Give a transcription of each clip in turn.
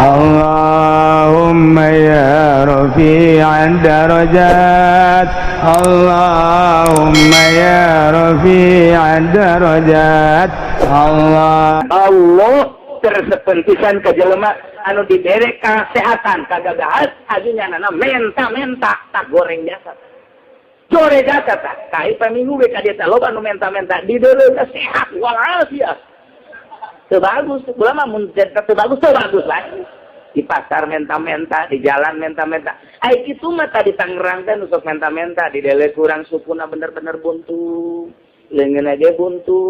Allahumma ya rafi'ad darajat, Allahumma ya rafi'ad darajat, Allah. Allah tersepen pisan ka jelema anu dibere kesehatan kagagahan ajunya nana menta-menta tak goreng jasa jore jasa tak kai paminggu we ka dieu teh loba nu menta-menta di deuleu sehat walafiat. Teu bagus ulama mun teu bagus, teu bagus lagi di pasar menta-menta, di jalan menta-menta. Ai kitu mah tadi Tangerang teh nu sok menta-menta di deuleu kurang sukuna bener-bener buntu, leungeun aja buntu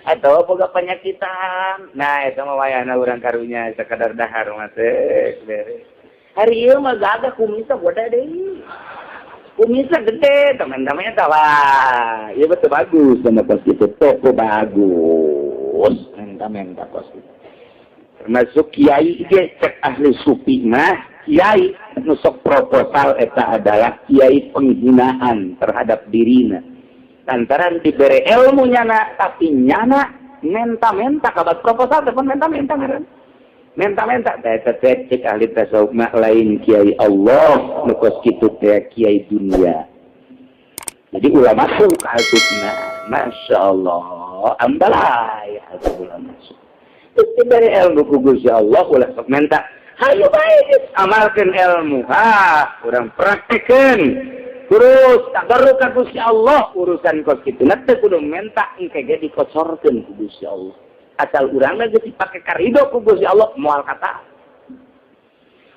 atau boga penyakitan. Nah, itu mah wayahna urang karunya sekadar dahar mah teh beres. Hari ieu mah gagah, kumisna boda deui, kumisna gede, teman-teman eta wah ieu betul bagus sama kos kitu, toko bagus menta-menta kos kitu. Termasuk kiai ge, cek ahli sufi mah, kiai nu sok proposal eta adalah kiai penghinaan terhadap dirina lantaran diberi ilmu nyana tapi nyana menta-menta. Kabat proposal telepon menta-menta ngaran menta-menta teh teh. Cek ahli tasawuf mah lain kiai Allah nu kos kitu teh, kiai dunia. Jadi ulama tuh kaasupna, Masya Allah, ambalai atuh ulama suh. Terus diberi ilmu ku Gusti Allah, ulah sok menta. Hayu bae amalkeun ilmu, ha urang praktekeun terus tabarruk ka Gusti Allah. Urusan kos kitu na teu kudu menta, engke ge dikocorkeun ku Gusti Allah asal urang mah geus dipake karido ku Gusti Allah, moal kata.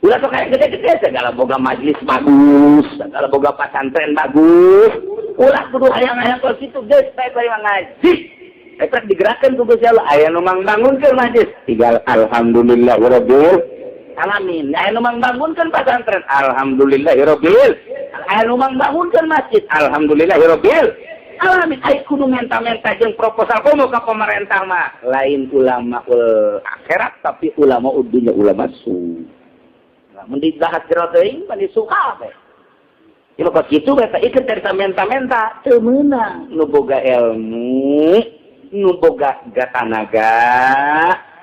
Ulah sok kayak gede-gede segala, boga majlis bagus segala, boga pasantren bagus, ulah kudu hayang-hayang kos kitu. Geus bae bari ngaji eta digerakkeun ku Gusti Allah. Aya nu mangbangunkeun majlis, tinggal alhamdulillah rabbil alamin. Aya nu mangbangunkeun pasantren, alhamdulillahirabbil. Aya nu mangbangunkeun masjid, alhamdulillahirabbil alamin. Ai kudu menta-menta jeung proposal komo ka pemerintah mah lain ulama ul akhirat, tapi ulama dunya, ulama su. Lamun dibahas jero teuing mah disuka teh. Ieu kos kitu eta ikeun dari menta-menta teu meunang. Nu boga ilmu, nu boga tanaga,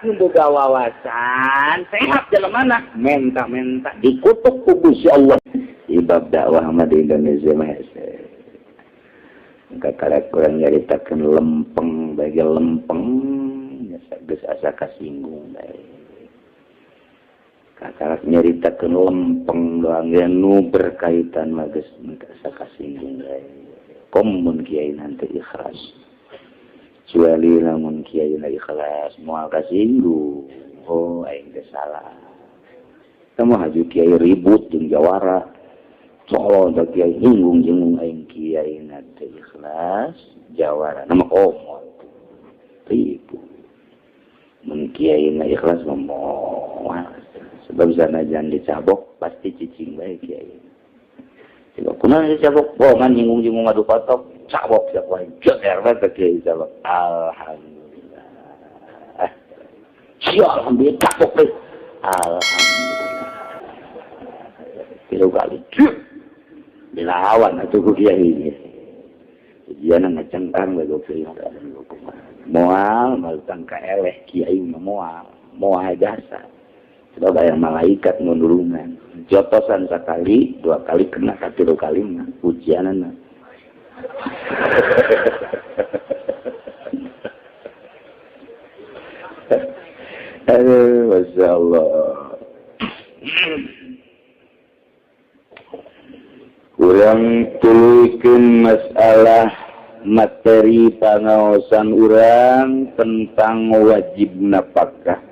nu boga wawasan, sehat mana menta-menta dikutuk ku Gusti Allah. Ibab dakwah mah di Indonesia mah hese. Kakara kurang nyaritakeun lempeng bagi lempeng geus asa kasinggung bae. Kakara nyaritakeun lempeng doang ya, nu berkaitan mah geus asa kasinggung bae. Komun kiai nanti ikhlas. Kecuali lamun kiai na ikhlas moal kasinggung. Oh, aing teh salah. Kamu haju kiai ribut jeung jawara. Colo da kiai hinggung-hinggung, aing kiai na teh ikhlas, jawara nama komo ribut. Mun kiai na ikhlas mah moal. Sebab sanajan dicabok pasti cicing bae kiai. Coba kunaon dicabok? Bohongan nyinggung-nyinggung adu patok, cabok siapa wae. Jeger bae kiai cabok. Alhamdulillah. Sia alhamdulillah cabok deh. Alhamdulillah. Tilu kali. Dilawan atuh ku kiai. Ujian ngacengkang we kiai. Moal moal tangka eleh kiai mah, moal, moal jasa. Sebab aya malaikat nundulungan. Jotosan sekali, dua kali kena, katilu kali mah ujianana. Aduh, Masya Allah. Kurang tuluykeun masalah materi pangaosan urang tentang wajib napakah.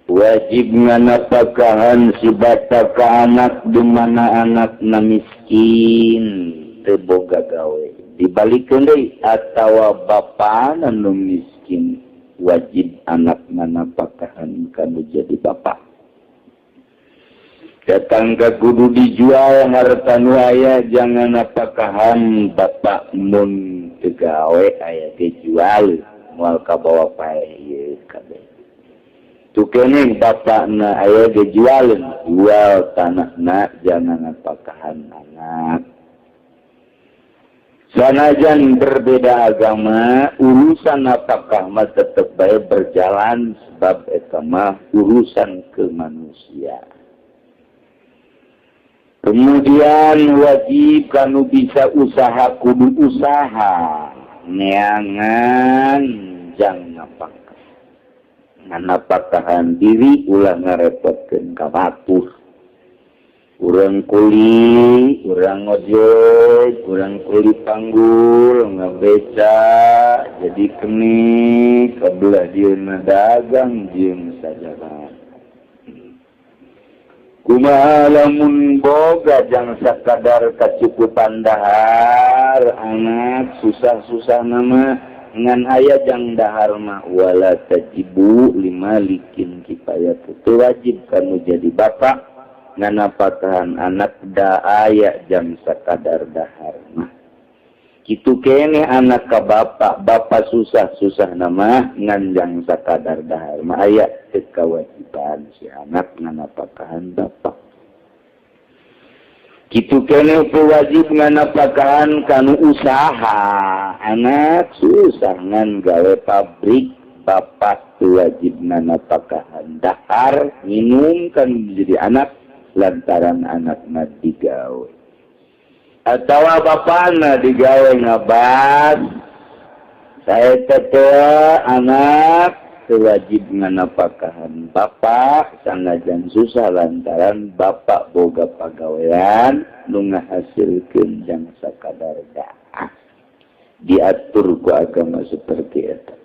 Wajib nganapakahan si bapak ka anak di mana anakna miskin teu boga gawe. Dibalikeun deui, atawa bapana nu miskin, wajib anak nganapakahan kanu jadi bapak. Datang ke kudu dijual harta nu aya jangan napakahan bapak mun teu gawe, aya dijual moal kabawa paeh ieu kabeh. Tukening bapakna aya dijualin, jual tanahna jangan napakahan anak. Sanajan berbeda agama, urusan nafkah mah tetep bae berjalan sebab eta mah urusan kemanusiaan. Kemudian wajib kanu bisa usaha kudu usaha neangan jang nafkah. Nganapakahan diri ulah ngarepotkeun ka batur. Urang kuli, urang ngojek, urang kuli panggul, ngabeca, jadi kenik, kabelah dieuna dagang jeung sajabana. Kumaha lamun boga jang sakadar kacukupan dahar, anak susah-susah nama ngan aya jang dahar mah wala tajibu limalikin kifayat. Teu wajib kanu jadi bapak nganapakahan anak da aya jang sakadar dahar mah. Kitu keneh anak ka bapak, bapak susah-susah nama ngan jang sakadar dahar mah aya teu kewajiban si anak nganapakahan bapak. Kitu keneh wajib nganapakahan kanu usaha, anak susah ngan gawe pabrik, bapak teu wajib nganapakahan dahar minum kan jadi anak lantaran anakna digawe. Atawa bapana digawe ngabas, saeta teh anak wajib nganapakahan bapak sanajan susah lantaran bapak boga pagawean nu ngahasilkeun jang sakadar dahar. Diatur ku agama seperti eta.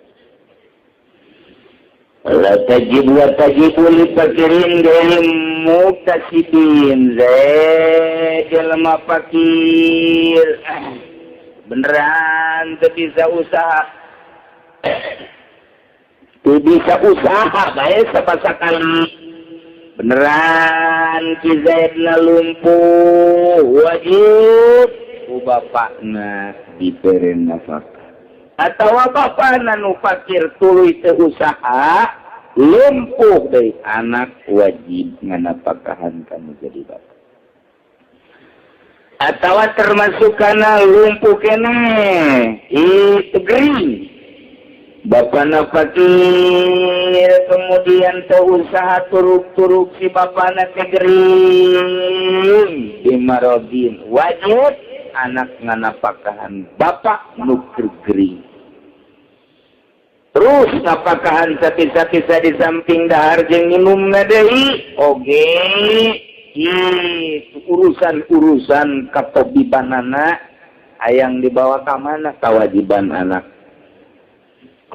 La tajib wa tajibu li fakirin ghairi muktasibin. Jelema fakir beneran teu bisa usaha. Teu bisa usaha bae sapasakali. Beneran ki Zaidna lumpuh wajib ku bapakna dibere nafkah. Atawa bapakna nu fakir tuluy teu usaha lumpuh deui anak wajib nganapakahan kanu jadi bapak. Atawa termasuk kana lumpuh keneh itu gering. Bapakna fakir kemudian teu usaha turuk-turuk si bapakna teh gering bimarodin wajib anak nganapakahan bapak nu gering. Terus napakahan sapi-sapi di samping dahar jeung minumna deui oge itu urusan-urusan katobibanana hayang dibawa ka mana kewajiban anak.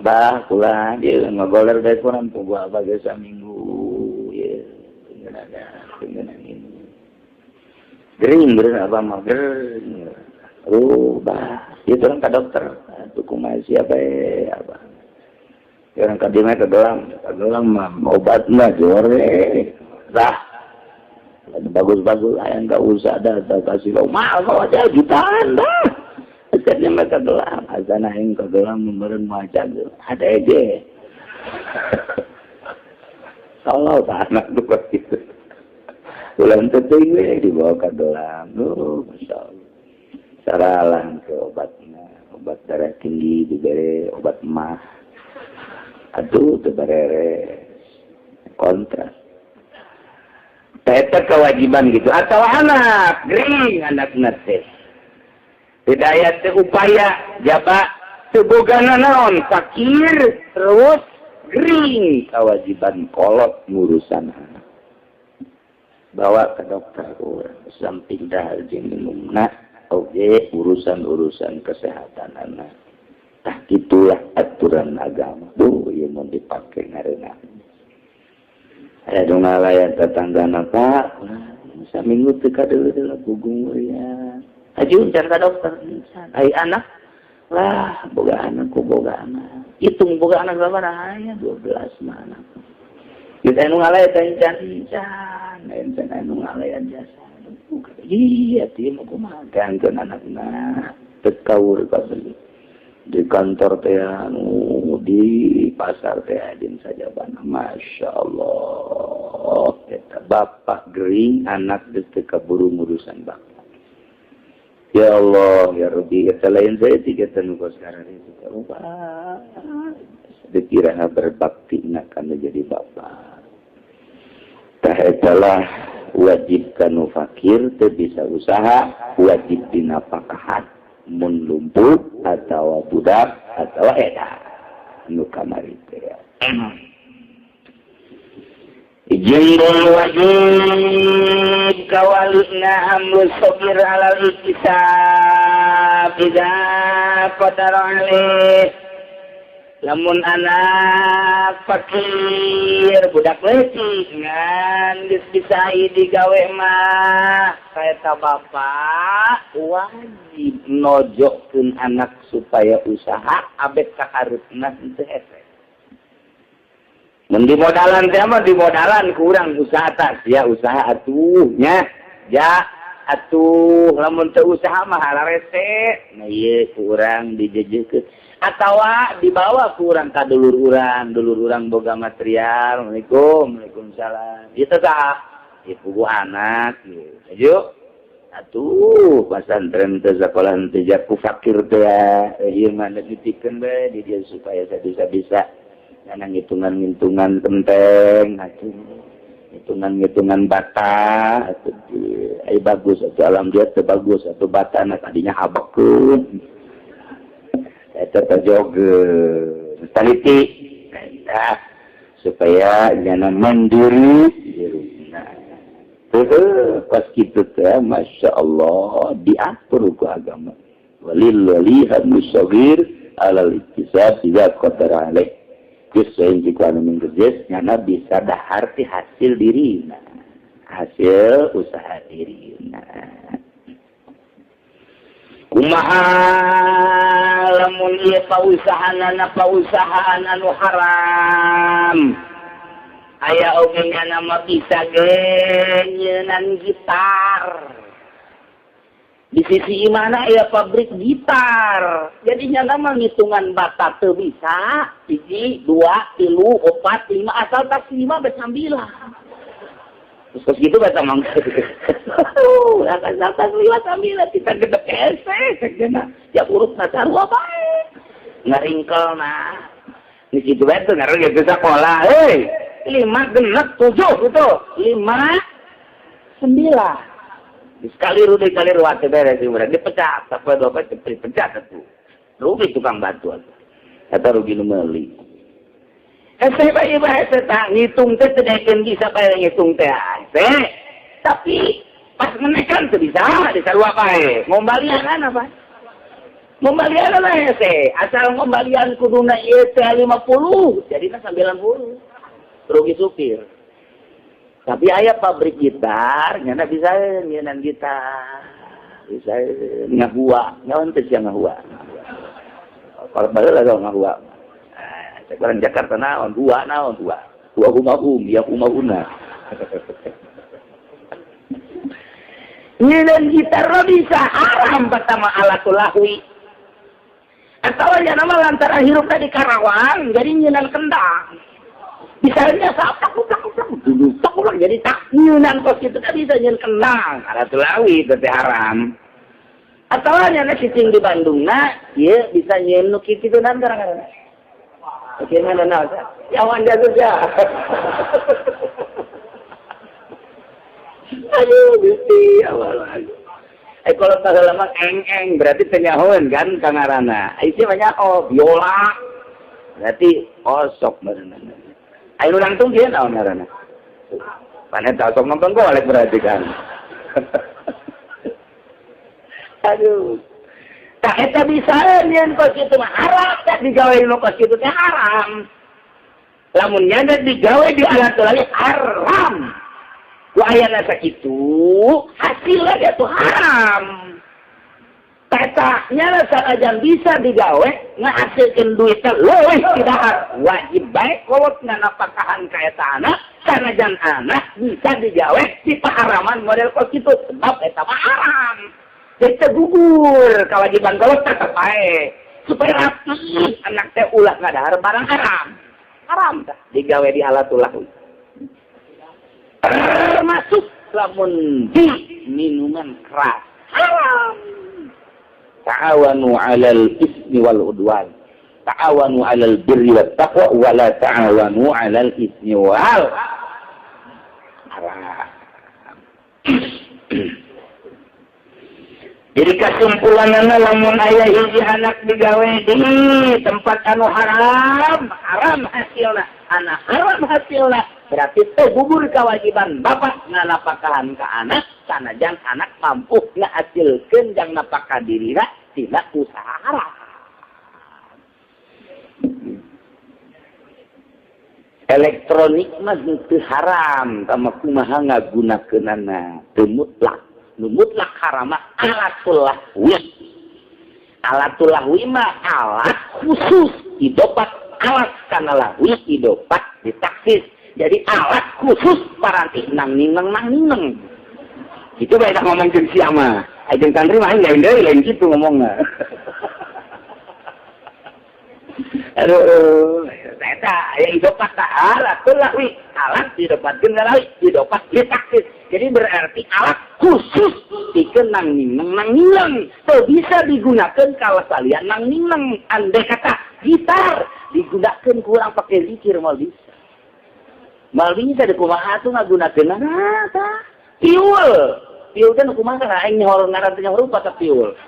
Bah kula dia ngagoler deui kurang puguh abah geus saminggu ye tinggal ini. Gering bener abah mah gering. Aduh bah ieu urang ka dokter atuh kumaha siapa abah. Orang ka dieu mah ka gelang mah obatna jore. Dah. Bagus-bagus aya enggak usah dah kasih kau mahal kau aja jutaan dah. Akhirnya mah ka gelang, azana aing ka gelang meureun maca ada aja. Allah anak tuh gitu. Ulang teuing we dibawa ka gelang. Duh, masyaallah. Saralah ke obatna, obat darah tinggi dibere obat mah. Aduh, teu beres. Kontra. Eta kewajiban gitu. Atau anak, gering anakna teh. Tidak aya teu upaya jaba teu bogana naon fakir terus gering kewajiban kolot ngurusan anak. Bawa ke dokter urang samping dahar jeung minumna oge urusan-urusan kesehatan anak. Tah gitulah aturan agama. Duh, ieu mun dipake ngareunah. Aya nu ngalayan tetanggana Pak, saminggu teu kadeuleu pugung ya. Haji encan ka dokter encan. Ai anak lah boga anak ku boga anak. Hitung boga anak sabaraha aya 12 mah anak. Kita anu ngalayan teh encan encan, encan anu ngalayan jasa. Iya, ieu mah kumaha teh anakna teu kaur kabeli. Di kantor teh anu di pasar teh adin sajabana Masya Allah eta bapak gering anak geus teu kaburu ngurusan bapak. Ya Allah ya Rabbi, eta lain saya tiga nu sekarang itu dikira berbakti akan menjadi bapak. Tah etalah wajib kanu fakir teu bisa usaha, wajib dinapakahan mun lumpuh atawa budak atawa eta nu kamari teh. Jeung wajib kawalina amru sabir alal iktisab idza qadara alaih. Lamun anak fakir budak leutik ngan geus bisa digawe mah kaeta bapak wajib nojokkeun anak supaya usaha abet ka hareupna teu hese. Mun di modalan teh mah di modalan kurang usaha tas ya usaha atuh nya ja atuh lamun teu usaha mah hararese. Nah ieu kurang dijejekeun atawa dibawa kurang ka dulur urang boga material. Assalamualaikum, waalaikumsalam. Ieu teh saha? Ieu puguh anak ieu. Ayo atuh pasantren teh sakola teh jaku fakir teh ieu mah dititipkeun bae di dieu supaya bisa-bisa karena ngitungan-ngitungan penting atuh hitungan-hitungan bata atuh ai bagus atuh alam dia teh bagus atuh bata na tadinya habekeun eta terjoge taliti eta supaya jangan mandiri diruna teu pas kitu teh Masya Allah diatur ku agama walil waliha musagir alal iktisab idza qadara alaih. Geus lain jika anu minggeus nyana bisa dahar ti hasil dirina, hasil usaha dirina. Kumaha lamun ieu pausahaanana pausahaan anu haram. Aya oge nyana mah bisa ge nyeunan gitar. Di sisi mana ya pabrik gitar. Jadi nyana mah ngitungan bata teu bisa. 1, 2, 3, 4, 5 asal tas 5 bet 9. Terus gitu bata mang. Asal tas 5 9 kita gedek hese cekna. Ya urut na sarua bae. Ngaringkel na. Di situ bae teu ngaruh gitu sakola. Heuy, 5 genep 7 gitu. 5 9. Sekali rugi kali ruwat beres urang dipecat, apa dua apa dipecat atuh. Rugi tukang batu atuh. Eta rugi nu meuli. Hese bae hese tah ngitung teh teu daekeun bisa bae ngitung teh hese. Tapi pas menekan teu bisa disarua bae. Ngombalian apa? Ngombalian lah hese. Asal ngombalian kuduna ieu teh 50, jadina 90. Rugi supir. Tapi aya pabrik gitar, nyana bisa nyeunan gitar. Bisa ngahua, nyaon teh sia ngahua. Kalau baheula lah ngahua. Nah, cek orang Jakarta naon, dua naon dua. Dua humahum, ya humahuna. Nyeunan gitar mah bisa haram pertama alatul lahwi. Atawa nyana mah lantaran hirupna di Karawang, jadi nyeunan kendang. Misalnya sapak utak utak dulu tak ulang jadi tak nyunan kos itu kan bisa nyen kendang alatul lawi itu haram. Atau nyana cicing di Bandung nah iya bisa nyen nu kitu nan gara-gara. Oke mana nah ya wan jatuh ya. Aduh Gusti awal aduh. Kalau tak lama eng-eng berarti teu nyahoeun kan kangarana. Ai sih banyak oh biola. Berarti osok berenang. Ayo nangtung dia naon ngaranna. Pane tak sok nonton golek berarti kan. Aduh. Tak eta bisa nyeun kos kitu mah haram teh digawe nu kos kitu teh haram. Lamun nyana digawe di alat lagi haram. Ku ayana sakitu hasilna ge tuh haram. Tetapnya sanajan bisa digawe ngahasilkeun duitna leuwih ti dahar wajib bae kolot nganapakahan ka eta anak sanajan anak bisa digawe di paharaman model kos kitu sebab eta mah haram. Jadi teu gugur kewajiban kolot tetep bae supaya rapi anak teh ulah ngadahar barang haram. Haram tah digawe di alatul lahwi. Termasuk lamun di minuman keras haram. Ta'awanu 'alal ismi wal 'udwan. Ta'awanu 'alal birri wat taqwa wa la ta'awanu 'alal ismi wal haram. Jadi kesimpulanana lamun aya hiji anak digawe di tempat anu haram, haram hasilna, anak haram hasilna, berarti teu gugur kewajiban bapak nganapakahan ka anak, sanajan anak mampu ngahasilkeun jang napakah dirina tina usaha haram. Elektronik mah teu haram, tama kumaha ngagunakeunana, teu mutlak. Nu mutlak haram mah alatul lahwi. Alatul lahwi mah alat khusus idopat alat kana lahwi idopat ditaksis. Jadi alat khusus paranti nang nineng nang nineng. Itu bae dah ngomong jeung sia mah. Aing santri mah lain deui lain kitu ngomongna. Aduh, eta aya idopat ta alatul lahwi, alat didopatkeun ka lahwi, idopat ditaksis. Jadi berarti alat khusus pikeun nang nineng nang nineng, teu bisa digunakeun ka salian nang nineng. Andai kata gitar digunakeun ku urang pake zikir moal bisa. Moal bisa de kumaha atuh ngagunakeunna tah. Piul, piul teh nu kumaha aing nyaho ngaran teh nyaho rupa teh piul.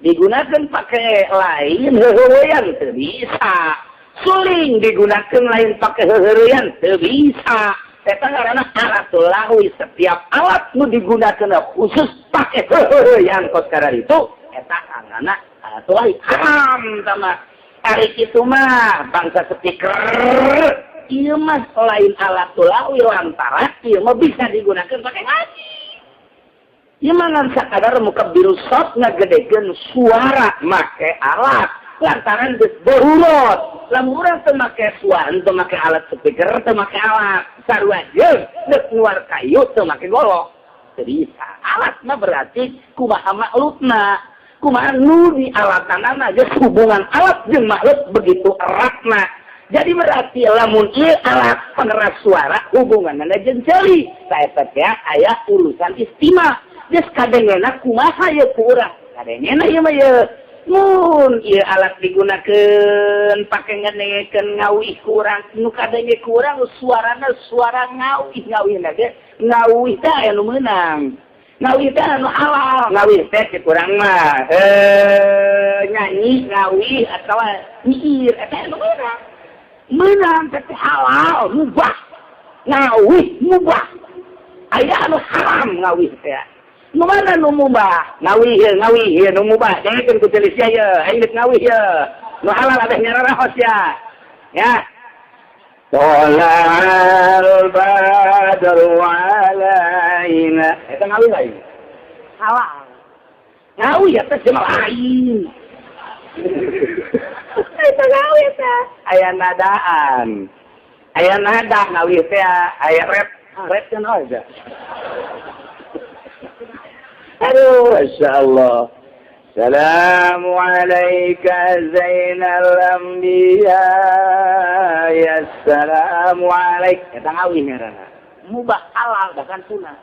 Digunakan pakai lain heuheurean teu bisa. Suling digunakan lain pakai heuheurean teu bisa. Eta ngaranna alatul lahwi, setiap alat nu digunakeun khusus pakai heuheurean kos kararitu eta ngaranna alatul lahwi. Haram tama. Ari kitu mah bangsa speaker ieu mah lain alatul lahwi lantaran ieu mah bisa digunakan pakai ngaji. Ieu mah ngan sakadar mukabbiru sot ngagedekeun suara make alat lantaran geus darurat. Lamun urang teu make suara, teu make alat speaker, teu make alat sarua jeung geus nguar kayu teu make golok. Teu bisa. Alat mah berarti kumaha maklutna, kumaha nu di alatanana geus hubungan alat jeung makhluk begitu eratna. Jadi berarti lamun ieu alat pengeras suara hubunganna jeung ceuli. Saeta teh aya urusan istima. Geus kadengena kumaha ieu ku urang? Kadengena ieu mah ieu. Mun ieu alat digunakeun pake ngedengekeun ngawih ku urang, nu kadenge ku urang suarana suara ngawih, ngawihna ge ngawih teh aya nu meunang. Ngawih teh anu halal, ngawih teh cek urang mah nyanyi ngawih atawa nyiir eta anu meunang. Meunang teh halal, mubah. Ngawih mubah. Aya anu haram ngawih teh. Nu mana nu mubah? Ngawih ye, ngawih ye nu mubah. Dengekeun ku ceuli sia ye, aing geus ngawih ye. Nu halal abeh nyararahos ya. Ya. Tola'al badru alaina. Eta ngawih lain. Halal. Ngawih eta mah lain. Eta ngawih teh. Aya nadaan. Aya nada ngawih teh, aya rap, rap kan aja. Aduh, Masya Allah. Assalamu alayka zainal anbiya. Ya assalamu alaik. Eta ngawih ngaranna. Mubah halal bahkan sunah.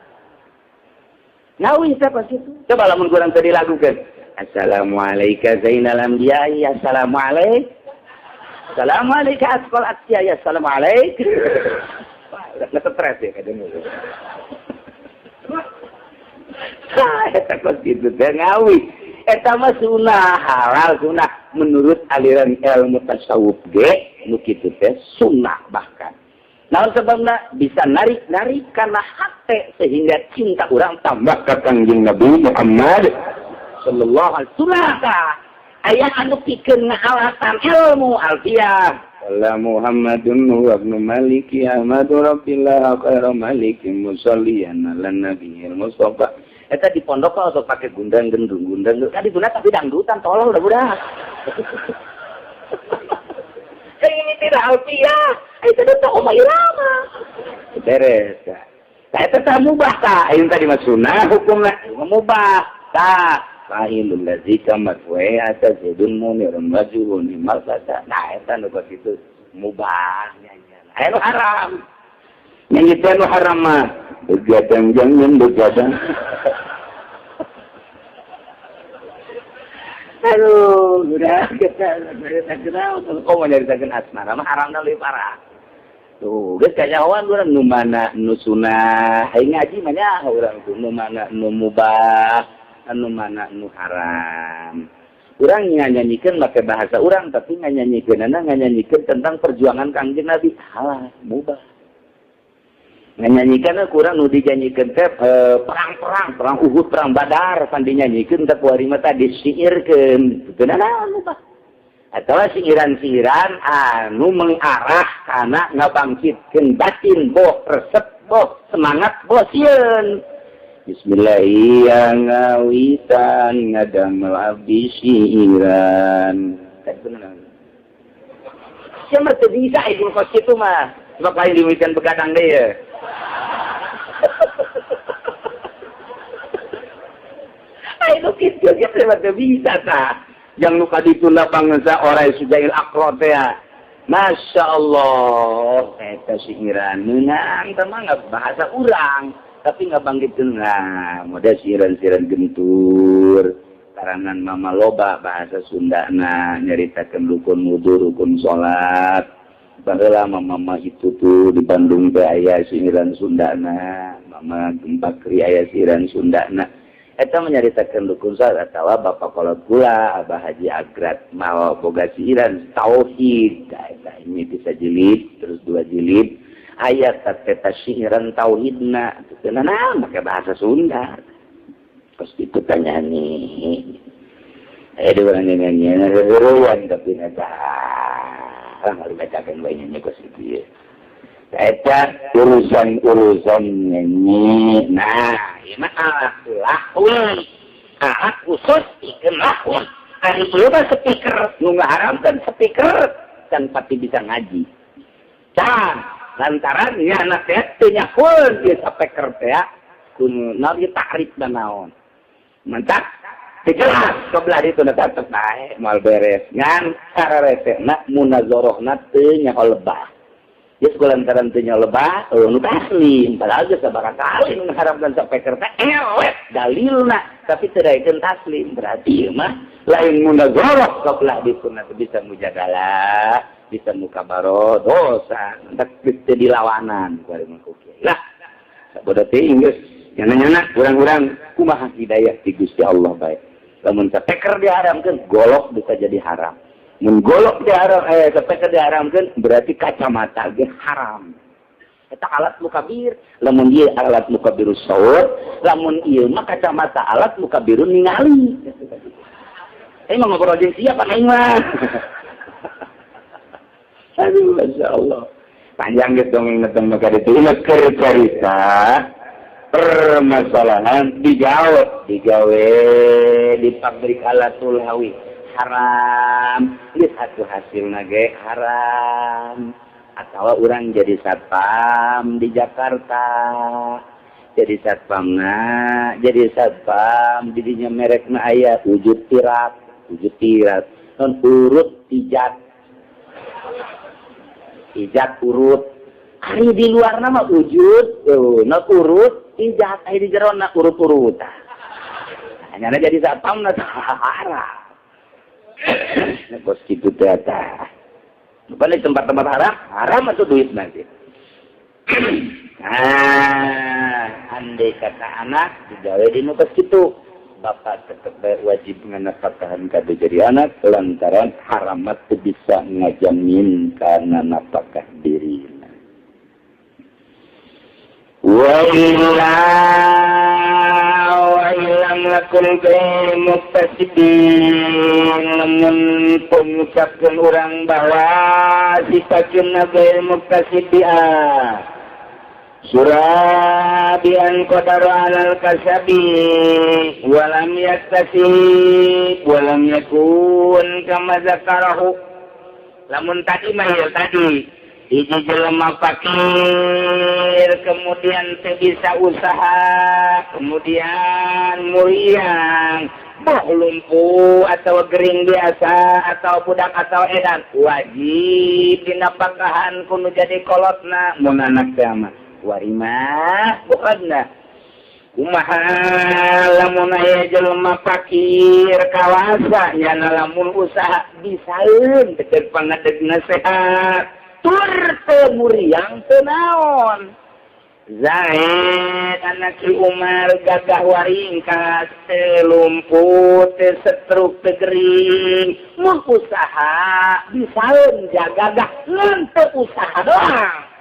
Ngawih teh pas itu. Coba lamun kurang teu dilagukeun. Assalamu alayka zainal anbiya. Ya assalamu alaik. Assalamu alayka asqal atya. Ya assalamu alaik. Wah, udah stres ya kadang. Eta kos kitu teh ngawih. Eta mah sunah halal sunah menurut aliran ilmu tasawuf ge nu kitu teh sunah bahkan. Naon sebabna bisa narik-narik karena hate sehingga cinta urang tambah ka Kangjeng Nabi Muhammad sallallahu alaihi wasallam. Aya anu pikeun ngahalatan ilmu alfiyah. Wala Muhammadun huwa ibnu Maliki Ahmadu Rabbillah khairu malikin musalliyan ala nabiyil Mustafa. Eta di pondok kalau sok pakai gundang gendung gundang tadi guna tapi dangdutan tolol udah budak. Ini tidak alfiah, itu tuh Oma Irama. Beres. Nah, eta tah mubah tah, ayeuna tadi mah sunnah hukumna mubah. Tah, fa'ilul ladzi kamat wa atazidun munirun wajhun malfata. Nah, eta nu kitu mubah nyanyian. Aya nu haram. Nyanyi teh nu haram mah begadang jangan begadang. Aduh, udah kita kenal kok mau nyaritakeun asmara mah haramna leuwih parah. Tuh, geus kanyahoan urang nu mana nu sunah, aing ngaji mah nya urang tuh nu mana nu mubah, anu mana nu haram. Urang nyanyikan pakai bahasa urang tapi nganyanyikeunana nganyanyikeun tentang perjuangan Kangjeng Nabi, halah mubah. Nyanyikan kurang nu dinyanyikan teh perang-perang, perang Uhud, perang Badar, pan dinyanyikeun teh kuari mah teh disiirkeun. Teu naon mubah. Atawa siiran-siiran anu mengarah kana ngabangkitkeun batin boh resep boh semangat boh sieun. Bismillahirrahmanirrahim ngadamel abdi siiran. Teh bener. Sia mah teu bisa ieu kos kitu mah. Sebab lain diwitan begadang deui ya. Ayo kitu ge teu bisa tah. Yang nu kadituna bangsa orai sujail akro teh. Masya Allah, eta siiran meunang teh mah bahasa urang, tapi ngabangkitkeun nah, model siiran-siiran gentur. Karangan mama loba bahasa Sundana nyaritakeun rukun wudu, rukun salat. Baheula mama itu tuh di Bandung teh aya siiran Sundana, mama Gempakri aya siiran Sundana. Eta menyaritakeun rukun salat atawa bapak kolot kula Abah Haji Agrat mawa boga siiran tauhid. Eta ini bisa jilid terus dua jilid ayat eta siiran tauhidna teu naon make bahasa Sunda. Pas itu tanya nih. Aya di urang nyanyi ruan tapi eta orang dibacakan bae nyanyi kos kitu ye. Eta urusan-urusan nyanyi. Nah, ieu mah alat lahwi. Alat khusus pikeun lahwi. Ari ieu mah speaker nu ngaharamkeun speaker can pati bisa ngaji. Can lantaran nya teh teu nyakeun ieu speaker teh kun naon ieu takrif naon. Mantak jelas sebelah itu na tetep bae moal beres. Ngan sareresehna munazarahna teu nyaho lebah. Geus kulantaran teu nyaho lebah, nu taslim. Padahal geus sabaraha kali nu ngaharamkeun sapeker teh elek dalilna, tapi teu daekeun taslim. Berarti ieu mah lain munazarah sebelah ditu na bisa mujadalah, bisa mukabaro dosa, entak teu dilawanan ku ari mah ku kiai. Lah, sabodo teuing geus nyana-nyana urang-urang kumaha hidayah ti Gusti Allah bae. Lamun sapeker diharamkeun, golok bisa jadi haram. Mun golok diharam, sapeker diharamkeun berarti kacamata ge haram. Eta alat mukabir, lamun ieu alat mukabirus saur, lamun ieu mah kacamata alat mukabirun ningali. Mah ngobrol jeung siapa aing mah. Aduh, masyaallah. Panjang geus dongeng teh maka ditu keur carita permasalahan digawe di pabrik alatul hawi haram, geus atuh hasilna ge haram. Atawa urang jadi satpam di Jakarta, jadi satpamna, jadi satpam didinya merekna aya wujud tirat, non urut ijat, ijat urut. Ari di luar nama wujud, non urut ijat, ari di jero na urut-urutan. Hanya jadi satpam na haram. Nah, bos kitu teh tah. Balik tempat-tempat haram, haram atau duit nanti. Nah, andai kata anak digawe di nu kitu, bapak tetep wajib nganafkahan kade jadi anak lantaran haramat teu bisa ngajamin kana nafkah dirina. Wa illam lakum ghairu muktasibin, lamun pengucapkeun urang bahwa sifatkeun ghairu muktasibi'a surabian qadaru alal kasabi walam yaktasib walam yakun kama zakarahu. Lamun tadi mah ieu tadi hiji jelema fakir kemudian teu bisa usaha kemudian muriang boh lumpuh atau gering biasa atau budak atau edan wajib dinafkahan kudu jadi kolotna mun anak teh mah warimah bukanna Kumaha lamun aya jelema fakir kawasa, nyana lamun usaha bisaeun teu pangadegna sehat tur teu muriang teu naon. Zaid anak Ki Umar gagah waringkas, teu lumpuh, teu setruk, teu gering, mun usaha bisaeun jagagah, ngan teu usaha doang.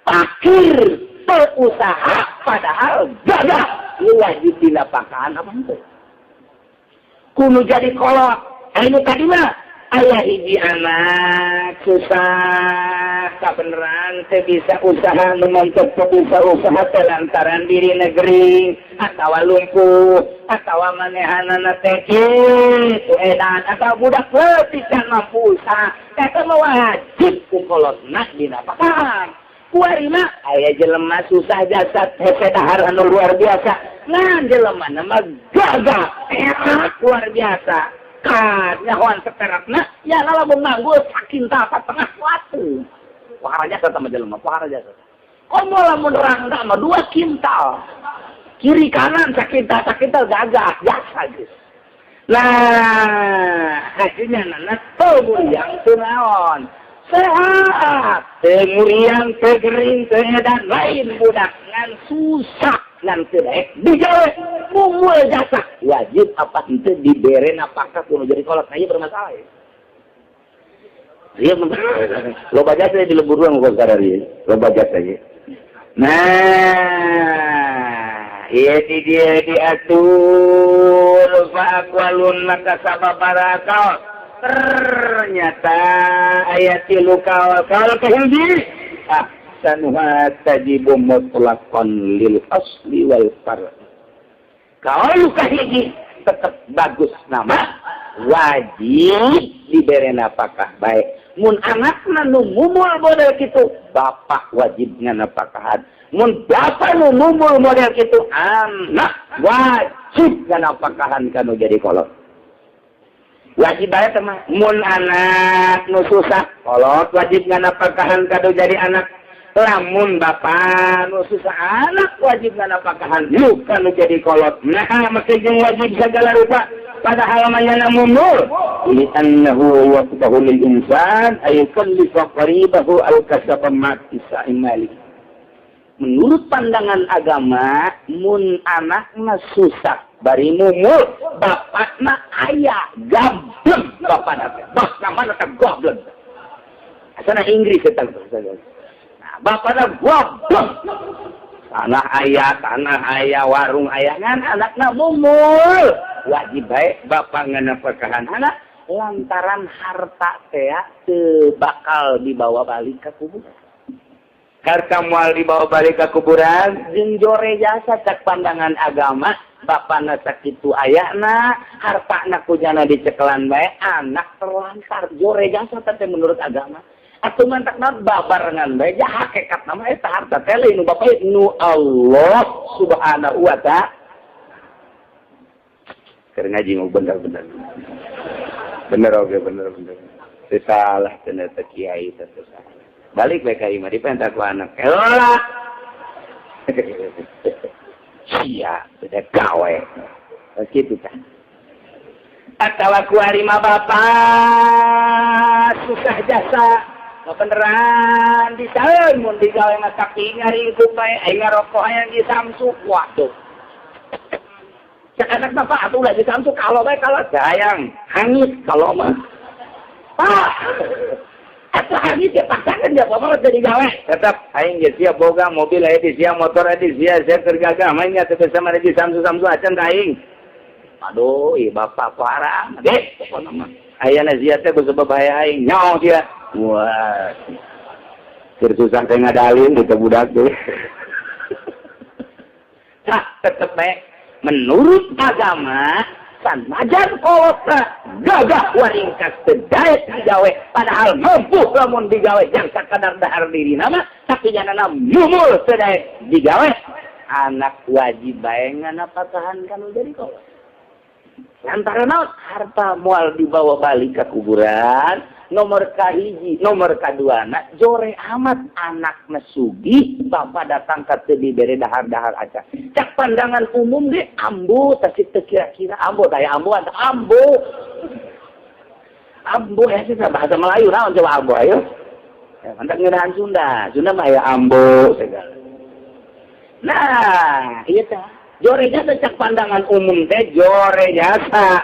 Fakir teu usaha padahal gagah, lu wajib dinapakahan apa henteu? Kudu jadi kolot. Anu tadi mah aya hiji anak susah kabeneran teu bisa usaha, nu mantep teu bisa usaha teh lantaran diri negeri atawa lumpuh atawa manehanana teh kitu edan atau budak leutik can mampu usaha, eta mah wajib ku kolotna dinapakahan. Kuari mah aya jelema susah jasad, hese dahar anu luar biasa, ngan jelema mah gagah enak luar biasa kan nyahoan seperakna ya, lamun manggul sakintal tengah watu pohara jasa sama jelema pohara jasa. Komo lamun rangda mah 2 kintal kiri kanan, sakintal sakintal, gagah jasa geus. Nah, hasilnya nana teu muriang teu naon, sehat, teu muriang, teu gering, teu edan, lain budak ngan susah ngan teu daek digawe, mumul jasa, wajib apa henteu dibere napakah kudu jadi kolot? Nah, ieu bermasalah ya. Iya, loba jasa di lembur urang kok karari, loba jasa ya. Nah, iya di dia diatur fa aqwalun, maka sababaraha kaul. Ternyata aya tilu kaul. Kaul kahiji, ahsanuha tajibu mutlaqan lil asli wal far. Kaul kahiji tetep bagus nama wajib dibere napakah baik. Mun anakna nu mumul model kitu, bapak wajib nganapakahan. Mun bapak nu mumul model kitu, anak wajib nganapakahan kanu jadi kolot. Wajib bae teh mah. Mun anak nu susah, kolot wajib nganapakahan kanu jadi anak. Lamun bapak nu susah, anak wajib nganapakahan nu kanu jadi kolot. Nah, mesti jeung wajib segala rupa padahal manyana mumul, li annahu yaqbahu lil insan ay yukallifa qaribahu al kasaba ma'a mali. Menurut pandangan agama, mun anakna susah bari mumul, bapakna aya gablek, bapakna teh bah namana teh goblok, asana Inggris eta. Nah, bapakna goblok, tanah aya, tanah aya, warung aya, ngan anakna mumul, wajib baik bapak nganapakahan anak lantaran harta teh teu bakal dibawa balik ke kuburan. Harta moal dibawa balik ke kuburan jeung jore jasa cak pandangan agama. Bapakna sakitu ayana, hartana kujana dicekelan bae, anak terlantar, jore jasa teh menurut agama. Atuh mantakna babarengan bae ja hakikat nama eta harta teh lain nu bapak, nu Allah Subhanahu wa Ta'ala. Keur ngaji mau bener-bener bener, oke, bener-bener. Teu salah ternyata kiai teh salah. Balik bae ka imah dipenta ku anak. Elah. Sia, beda gawe. Kitu tah. Atawa kuari mah bapak susah jasa beneran disaeun, mun digawe mah tapi ngaringkuk bae, aing ngarokok hayang di Samsu. Waduh. Cek anak bapak atuh ulah di Samsu, kalau bae kalau sayang hangit kalau mah. Pak, atuh hangit ya paksakeun dia bapak jadi gawe. Tetap aing ge sia boga mobil aya di sia, motor aya di sia, sia keur gagah main nya teu bisa mana di Samsu-Samsu acan ka aing. Aduh, ih bapak parah. Deh, pokona mah. Ayana sia teh kusebab bahaya aing. Nyaho sia. Wah. Keur susah teh ngadalin di budak teh. Nah, tetep bae menurut agama sanajan kolotna gagah waringkas teu daek digawe padahal mampu lamun digawe jang sakadar dahar diri nama, tapi jangan mumul teu daek digawe, anak wajib bae nganapakahan kanu jadi kolot. Lantaran naon harta moal dibawa balik ke kuburan, nomor kahiji, nomor kaduana jore amat anakna sugih, bapak datang ka teu dibere dahar-dahar aja. Cak pandangan umum ge ambo tasik teu kira-kira ambo taya amboan ambo. Ambo ya sih bahasa Melayu naon coba ambo ayo. Ya mantap ngeunahan Sunda, Sunda mah aya ambo segala. Nah, ieu teh jore jasa cak pandangan umum teh jore jasa.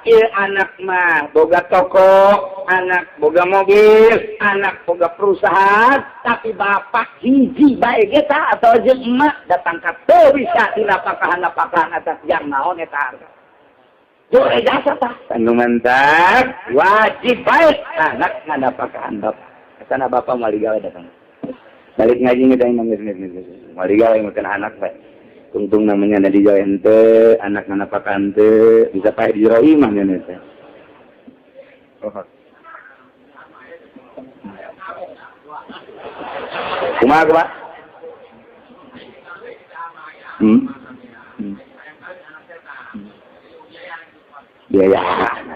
Ieu anak mah boga toko, anak boga mobil, anak boga perusahaan, tapi bapak hiji bae ge tah atau jeung emak datang ka teu bisa dinapakahan-napakahan atas jang naon eta harta. Jore jasa tah. Anu mantap, wajib bae anak nganapakahan bapak. Sana bapak moal digawe datang. Balik ngaji ngedang nangis nangis. Moal digawe makan anak bae. Untung namanya ada di jawa ente, anak nanapakan ente, bisa pakai di jero imah nya teh. Oh. Kumaha kumaha? Biaya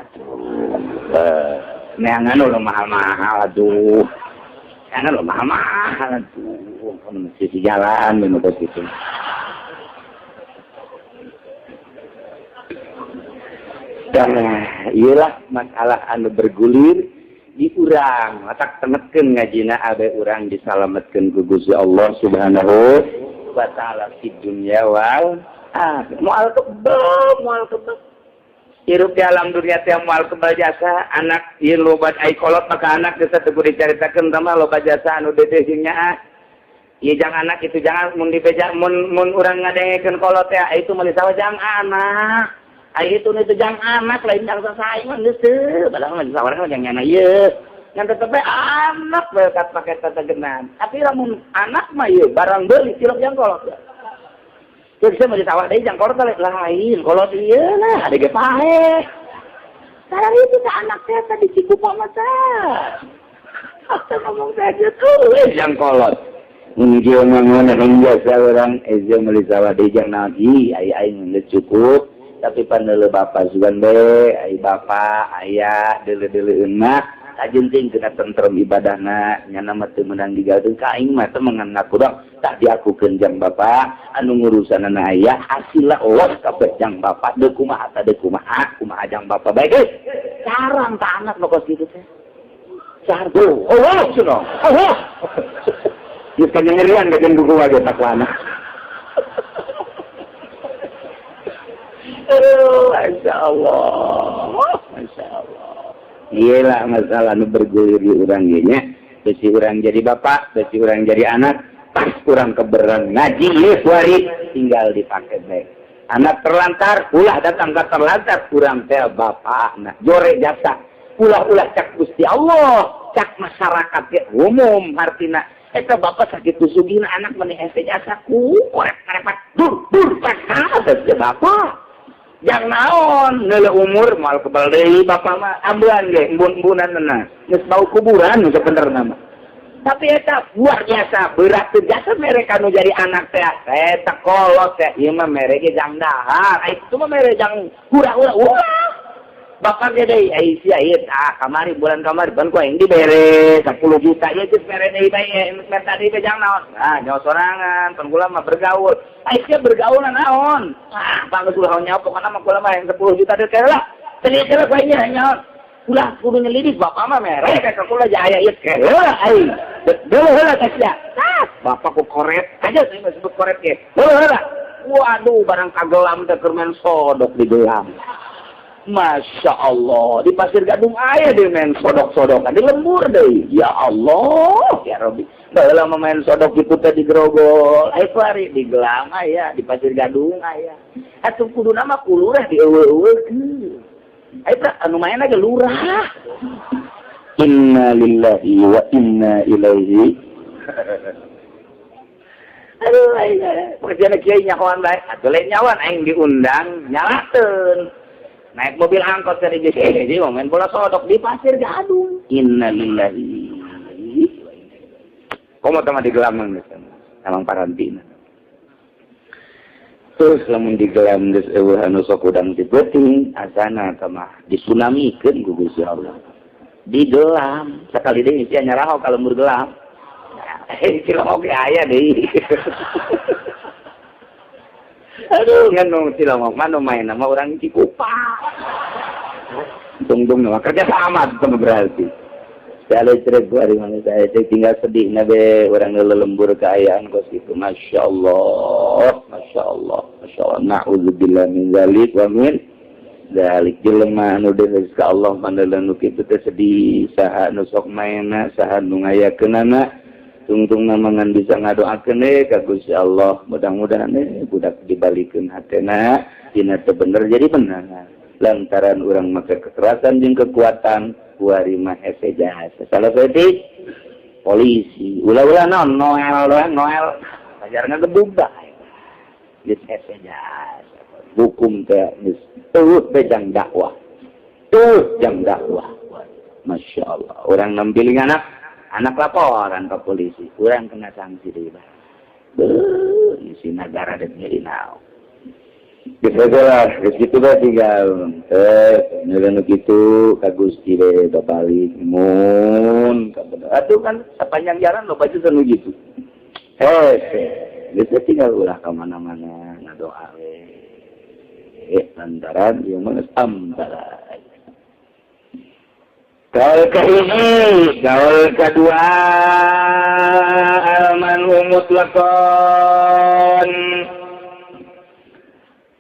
atuh. Neangan ulah mahal-mahal atuh. Neangan ulah mahal-mahal atuh. Kan sisi jalan nu kitu. Nah, iyalah masalah anu bergulir di urang, matak tengetkeun ngajina abe urang disalametkeun ku Gusti Allah Subhanahu wa taala di dunya wal akhirah. Moal kebel, moal kebel. Hirup di alam dunia teh moal kebel jasa, anak ieu loba ai kolot maka anak geus teu kudu dicaritakeun tah mah loba jasa anu dedeh jeung nyaah. Ieu jang anak itu jangan mun dibeja mun mun urang ngadengekeun kolot teh itu meuli sawah jang anak. Ai itu nu jang anak lain jang sasaing geus teu balang mah disawarna mah jang nyana ieu. Ngan tetep bae anak bae kat pake tetegenan. Tapi lamun anak mah ieu barang beuli cilok jang kolot. Teu bisa mah disawah deui jang kolot lain kolot ieu lah ade ge paeh. Sareng itu teh anak teh tadi cikupa mah teh. Atuh ngomong teh kitu we jang kolot. Mun kieu mah ngeunah jasa urang eja meuli sawah deui jang naon ih ai aing geus cukup. Tapi pandeuleu bapa sugan bae ai bapa aya deuleu-deuleueun mah kajenting kena tentrem ibadahna nyana mah teu meunang digawe ka aing mah teu mengaku dong tak diakukeun jang bapa anu ngurusanana aya hasilna Allah kabeh jang bapa deuk kumaha ta deuk kumaha kumaha jang bapa bae geus carang ka anak nu kos kitu teh cargo oh cenah oh geus kanyerian ka jeung kumaha ge takwana. Aduh, Masya Allah, Masya Allah. Iyalah masalah nu bergulir di urang ieu nya. Besi urang jadi bapak, besi urang jadi anak, pas urang keberan ngaji ieu kuari tinggal dipake bae. Anak terlantar, ulah datang ka terlantar urang teh bapakna. Jore jasa, ulah-ulah cak Gusti Allah, cak masyarakat ge umum hartina. Eta bapak sakitu sugihna anak meni hese jasa ku korek karepat dur dur pasal teh bapak. Jang naon neuleuh umur moal kebal deui bapak mah ambean ge embun-embunan na geus bau kuburan nu sabenerna mah. Tapi eta luar biasa berat teu jasa mere ka nu jadi anak teh eta kolot teh ieu mah mere ge jang dahar ai kitu mah mere jang hura-hura ulah. Bapak ge deui ai sia ieu tah kamari bulan kamari ban ku aing dibere 10 juta ieu geus mere deui bae menta deui jang naon. Nah nyawa sorangan pan kula mah bergaul. Ai sia bergaul naon? Ah bang geus ulah nyawa pokona mah kula mah yang 10 juta deui teh lah. Teu teh ku aing nya ulah kudu nyelidik bapak mah mere ka kula aya ieu heula aing. Deuleuh heula teh sia. Tah bapak ku koret aja saya mah sebut koret ge. Deuleuh heula. Waduh barang kagelam teh keur main sodok di gelam. Masya Allah, di Pasir Gadung aya di main sodok-sodokan, di lembur deui. Ya Allah, ya Rabbi. Baheula mah main sodok kitu teh di Grogol, aya kuari di Gelam aya, di Pasir Gadung aya. Atuh kuduna mah ku lurah dieuweuh-euweuhkeun. Aya teh anu maenna ge lurah. Inna lillahi wa inna ilaihi. Aduh, aing pengajian kiai nyahoan bae. Atuh lain nyawan aing diundang nyalakeun. Naik mobil angkot dari JCJ mau main bola sodok di Pasir Gadung. Innalillahi. Komo tama di gelamang emang parantina. Terus lamun digelam geus euweuh anu sok hudang ti peuting, asana teh mah disunamikeun ku Gusti Allah. Digelam sakali deui sia nyaraho ka lembur gelam. Eh, Cilongok ge aya deui. Aduh, ngan nu Cilongok mah nu main nama urang Cikupa. Tungtung nama kerja sama sama berarti. Saya cerek gua di mana saya tinggal sedih nabe orang lelembur keayaan kos itu. Masya Allah, Masya Allah, Masya Allah. Na'udzubillah min zalik wa min zalik. Jelema anu deus ka Allah pandalan nu kitu teh sedih, saha nu sok maena, saha nu ngayakeunana. Tungtung namangan bisa ngadoakeun ka Gusti Allah. Mudah-mudahan budak dibalikeun hatena dina teu bener jadi bener. Lantaran urang make kekerasan jeung kekuatan kuari mah hese jasa. Salah saeutik polisi ulah-ulah naon Noel doang Noel pajar ngagebug bae. Geus hese jasa. Hukum teh geus teueuh bejang dakwah. Teueuh jang dakwah. Masya Allah. Orang nampiling anak, anak laporan ke polisi. Urang kena sanksi deui bae. Beuh, si negara dek nyeri naon. Geus lah, geus kitu bae tinggal. Eh, nu kitu ka Gusti we babalik mun atuh kan sepanjang jalan loba juga nu gitu. Eh, geus tinggal ulah ka mana-mana ngadoa we. Lantaran ieu mah geus ambalay. Kaul kahiji, kaul kedua, al-man'u mutlaqan.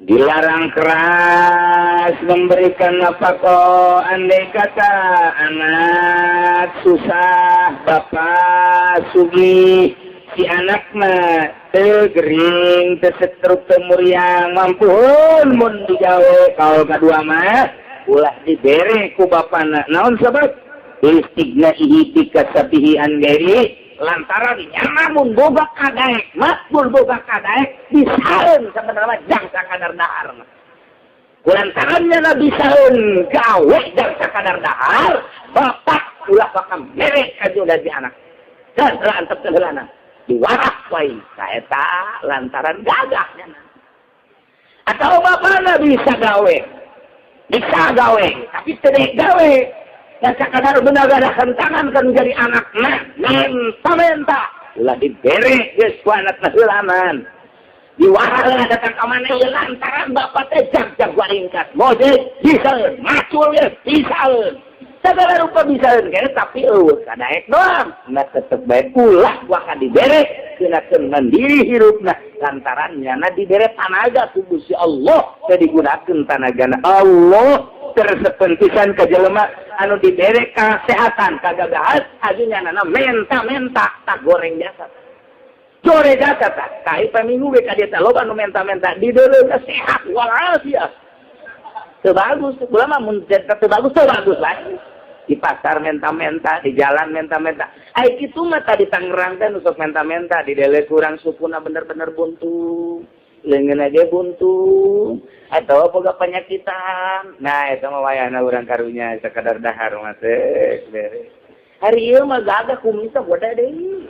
Dilarang keras memberikan nafkah andai kata anak susah, bapak sugih, si anak mah teu gering, teu setruk, teu muriang, mampu mun digawe. Kaul kedua mah ulah dibere ku bapana. Naon sebab? Istighnaihi bikasabihi an ghairi, lantaran nyana mun boga kadaek, mun boga kadaek bisaeun sebenarnya jang sakadar dahar mah. Kulantaran nyana bisaeun gawe jang sakadar dahar, bapak ulah bakal mere ka si anak. Dan heula antepkeun heulana. Diwarak wae saeta lantaran gagah nyana. Atau bapakna bisa gawe. Bisa gawe, tapi tidak gawe. Dan sakadar benar tangan kan menjadi anak nah, menta-menta. Ulah dibere geus ku anak heulaman. Diwara datang ka mana ieu lantaran bapak teh jag-jag waringkat. Mojek bisaeun, macul ge bisaeun. Segala rupa bisaeun kene tapi euweuh kadaek doang. Nah tetep bae ulah waka dibere kenakeun mandiri hirupna lantaran nyana dibere tanaga ku Gusti Allah teh digunakeun tanagana Allah. Tersepen pisan ka jelema anu dibere kesehatan kagagahan aju nyanana menta-menta tak goreng jasa. Jore jasa tak kai paminggu we ka dieu teh loba nu menta-menta di deuleu sehat walafiat. Teu bagus, ulah mah mun teu bagus teu bagus lagi. Di pasar menta-menta, di jalan menta-menta. Ai kitu mah tadi Tangerang teh nu sok menta-menta di deuleu kurang sukuna bener-bener buntu. Leungeun ge buntu atau boga penyakitan. Nah, eta mah wayahna urang karunya sakadar dahar mah teh bere. Hari ieu mah gagah kumisna gede deui.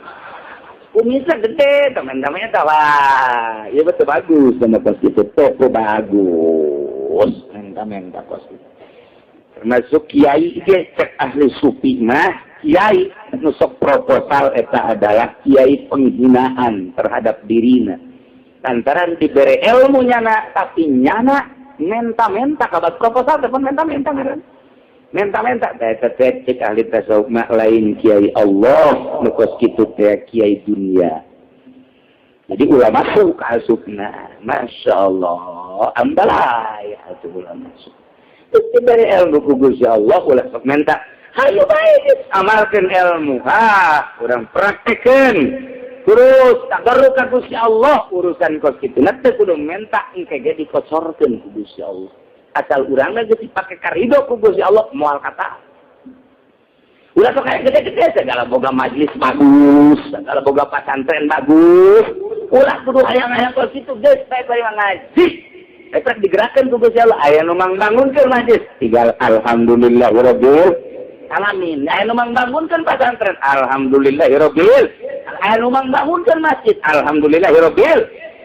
Kumisna gede, teman-temannya tah wah, ieu betul bagus sama kos kitu toko bagus. Menta-menta kos kitu. Termasuk kiai ge cek ahli sufi mah, kiai nu sok proposal eta adalah kiai penghinaan terhadap dirina. Lantaran diberi ilmu nyana tapi nyana menta-menta kabat proposal telepon menta-menta ngaran. Menta-menta teh teh cek ahli tasawuf mah lain kiai Allah nu kos kitu teh kiai dunia. Jadi ulah masuk ka asupna. Masya Allah, ambalay atuh ulah masuk. Terus diberi ilmu ku Gusti Allah ulah sok menta. Hayu bae amalkeun ilmu. Ha, urang praktekeun. Terus tabarruk ka Gusti Allah urusan kos kitu. Nah teu kudu menta engke ge dikocorkeun ku Gusti Allah. Asal urang mah geus dipake karido ku Gusti Allah moal kata. Ulah sok aya gede-gede segala boga majlis bagus, segala boga pasantren bagus. Ulah kudu hayang-hayang kos kitu geus bae bari ngaji. Eta digerakkeun ku Gusti Allah aya nu mangbangunkeun majlis. Tinggal alhamdulillah rabbil alamin. Aya nu mangbangunkeun pasantren, alhamdulillahirabbil. Aya nu mangbangunkeun masjid, alhamdulillahirabbil.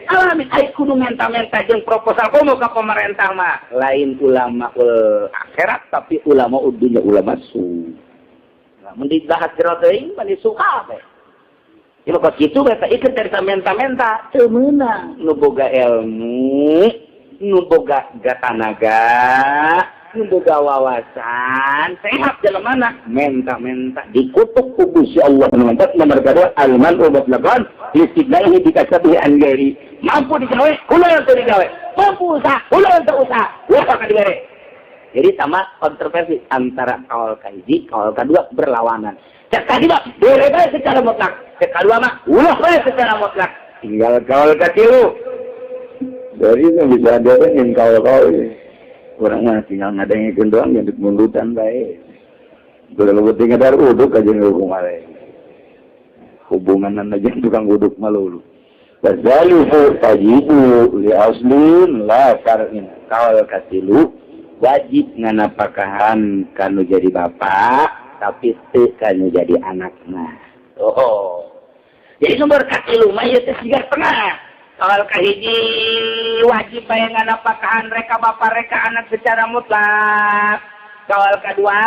Alamin ai kudu menta-menta jeung proposal komo ka pemerintah mah lain ulama ul akhirat, tapi ulama dunya, ulama su. Nah, mun dibahas jero teuing mah suka teh. Ieu kos kitu eta ikeun dari menta-menta teu meunang. Nu boga ilmu, nu boga tanaga, nu boga wawasan, sehat jelema menta-menta dikutuk ku Gusti Allah. Nu nomor kedua, al-man'u mutlaqan liistighnaihi bikasabihi an ghairi. Mampu digawe, ulah teu digawe. Mampu usaha, ulah teu usaha, ulah ka dibere. Jadi sama kontroversi antara kaul kahiji, kaul kedua berlawanan. Cek tadi mah bere bae secara mutlak, cek kedua mah ulah bae secara mutlak. Tinggal kaul katilu dari itu bisa ada yang kaul-kaul ini. Urang mah tinggal ngadengikeun doang, yang mundutan bae. Udah lebih tinggal dari uduk aja hukum hubungan aja tukang uduk malu. Wazalifu tajibu li aslin la far'in. Kaul katilu, wajib nganapakahan kanu jadi bapak, tapi teu kanu jadi anakna. Oh. Jadi nomor katilu mah ieu teh siga tengah. Kaul kahiji wajib bae nganapakahan reka bapak reka anak secara mutlak. Kaul kedua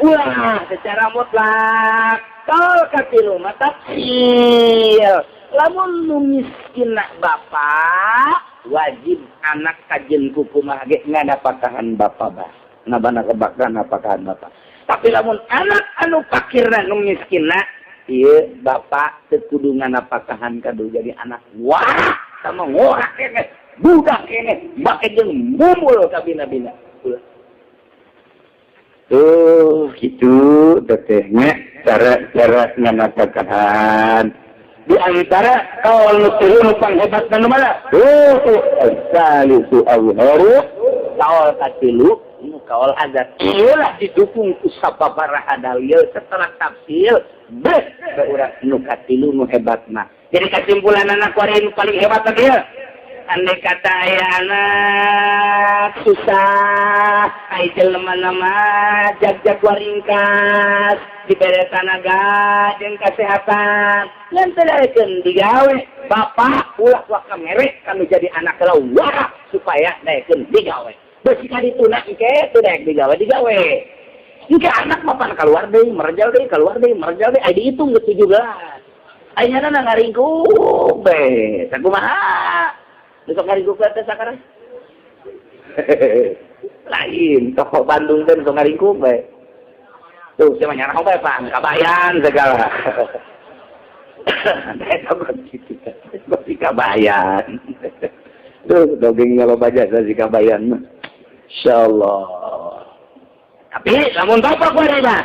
ulah secara mutlak. Kaul katilu mah tafsil. Lamun nu miskin bapak, wajib anak kajen kukumaha ge nganapakahan bapak bah nabana kebakan napakahan bapak. Tapi lamun anak anu fakirna, nu miskinna, ieu bapak teu kudu nganapakahan kadu jadi anak. Wah, sama ngorak keneh, budak keneh, make jeung mumul ka bina-bina. Tuh gitu tetehnya cara-cara nganapakahan. Di antara kaul nu tilu, nu panghebat nu mana? Tuh, salisu azharu. Kaul katilu nu kaul azhar iyalah didukung ku sababaraha dalil setelah tafsir beh ke urang nu katilu nu hebat mah. Jadi kesimpulan, anak kuari nu paling hebat tadi ya, andai kata aya anak susah, ai jelema nama jag-jag waringkas, dibere tanaga jeung kesehatan, ngan teu daekeun digawe, bapak ulah waka mere kanu jadi anak heula wah supaya daekeun digawe. Beusi ka dituna engke teu daek digawe digawe. Engke anak mah pan keluar deui, merejal deui, keluar deui, merejal deui, ai dihitung geus 17. Ayeuna ngaringkuk be, sakumaha? Besok ngaringkuk teh sakarang. Lain, tokoh Bandung teh besok ngaringkuk be. Tuh, saya mah nyarang bae, Pak, kabayan segala. Eta kok kitu. Kok si kabayan. Tuh, dogeng loba jasa si kabayan mah. Insyaallah. Tapi lamun bapak kuari mah,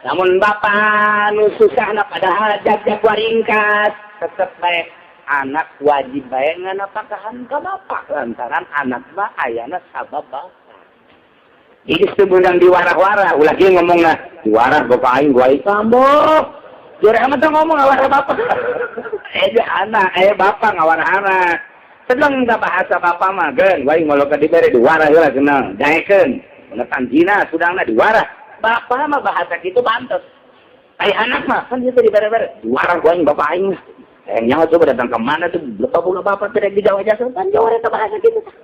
lamun bapak nu susahna padahal jag-jag waringkas, tetep bae anak wajib bae nganapakahan ka bapak lantaran anak mah ayana sabab bapak. Jadi sebenang diwarah-warah, ulah kieu ngomongna, diwarah bapak aing gua aing kambok. Jore amat teh ngomong ngawarah bapak. Eh anak, eh bapak ngawarah anak. Sedang da bahasa bapak mah geun, gua aing moloka dibere diwarah heula cenah, daekeun. Bener zina sudangna diwarah. Bapak mah bahasa kitu pantes. Ai anak mah kan dia teh dibere-bere, diwarah gua aing bapak aing mah. Eh nyawa coba datang ke mana tuh, bapak boga bapak teh digawe jasa kan jore eta bahasa kitu tah.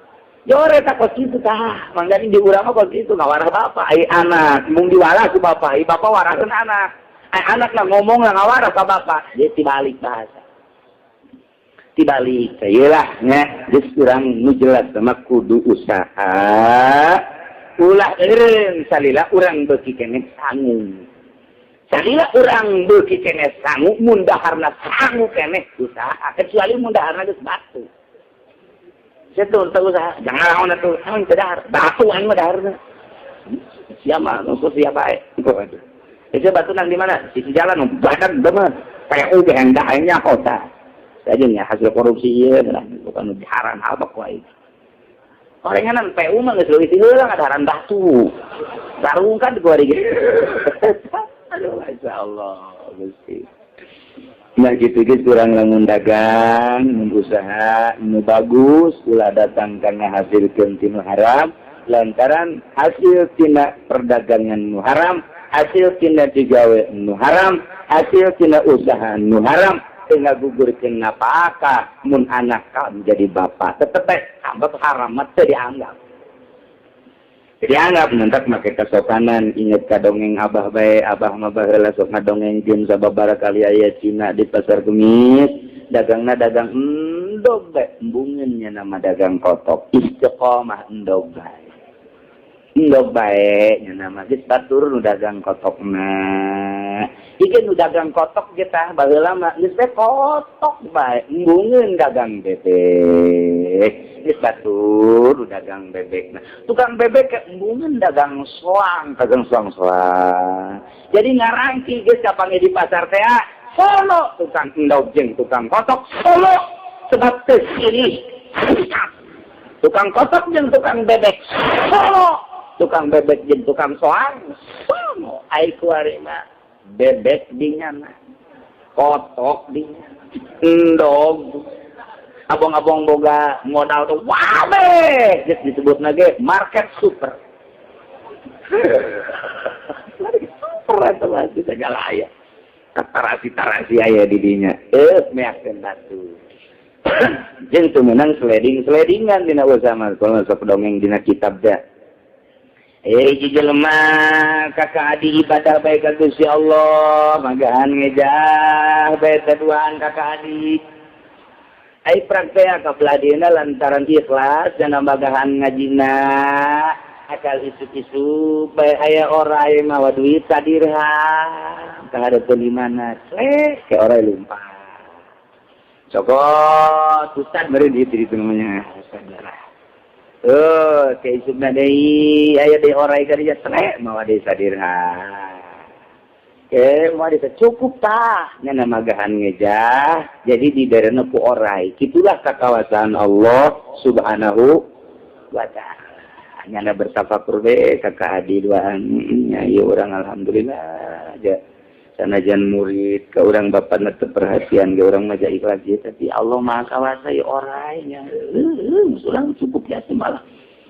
Jore tak kos kitu tah. Mangga di urang mah kos kitu ngawarah bapak, ai anak mung diwarah ku bapak, ai bapak warahkeun anak. Ai anak lah ngomong lah ngawarah ka bapak, jadi tibalik bahasa. Tibalik, lah nya geus urang nu jelas sama kudu usaha. Ulah eureun salila urang beuki keneh sangu. Salila urang beuki keneh sangu, mun daharna sangu keneh usaha, kecuali mun daharna geus batu. Situ teu usaha, jangan lawan atuh, naon teu dahar, batu aing mah daharna. Siapa, nu siapa bae. Waduh. Itu batu nang di mana? Sisi jalan, badan mah. PU ge hendak aingnya kota. Saja nya hasil korupsi ieu lah, bukan haram apa ku aing. Orenganan PU mah geus leuwih ti heula ngadaharan batu. Sarungkan di kuari ge. Aduh, Masya Allah, Gusti. Nah gitu gitu kurang lamun dagang, mun usaha nu bagus, ulah datang karena hasil tinu haram, lantaran hasil tina perdagangan nu haram, hasil tina digawe nu haram, hasil tina usaha nu haram, Bapak teu ngagugurkeun napakah mun anak kam jadi bapak tetep bae anggap haram mah teu dianggap. Dianggap mentak make kesopanan, inget ka dongeng abah bae. Abah mah baheula sok ngadongengkeun sababaraha kali aya Cina di Pasar Kemis, dagangna dagang endog bae, embungeun nya nama dagang kotok. Istiqomah endog bae, endog bae nya nama geus batur nu dagang kotokna. Ieu nu dagang kotok kita baheula mah geus bae kotok bae, embungeun dagang bebek, geus batur nu dagang bebek. Nah, tukang bebek ke embungeun dagang soang, dagang soang-soang. Jadi ngarangki geus kapanggih di pasar teh solo tukang endog jeung tukang kotok solo, sebab teu silih. Tukang kotok jeung tukang bebek solo, tukang bebek jeung tukang soang solo. Ai kuari mah bebek dinyana, kotok dinyana, endog. Abong-abong boga modal tuh wabe geus disebut ge market super, market super eta mah segala aya, tarasi-tarasi aya di dinya. Eh, meakeun batu jeung teu meunang seleding-seledingan dina usaha mah. Kalau sok dongeng dina kitab da. Eh, hiji jelema kakak adi ibadah bae ka Gusti Allah, magahan ngejah bae teh duaan kakak adi. Ai praktek ka beladina lantaran ikhlas dan magahan ngajina akal isuk-isuk bae aya orai mawa duit sadirham kahareupeun di mana clek ke orai lumpat. Cokot ustad meureun di itu namanya ustad lah. Eh, ke isukna deui aya deui orai ka dinya, clek mawa deui sadirham. Ke mawa deui cukup tah nya magahan ngejah jadi diberena ku orai. Kitulah kakawasan Allah Subhanahu wa Ta'ala. Nyana bertafakur be kakak adi duaan nya ieu urang alhamdulillah aja sanajan murid ke urang bapakna teu perhatian ke urang mah ikhlas ieu, tapi Allah Maha Kawasa ieu orai nya urang cukup ya malah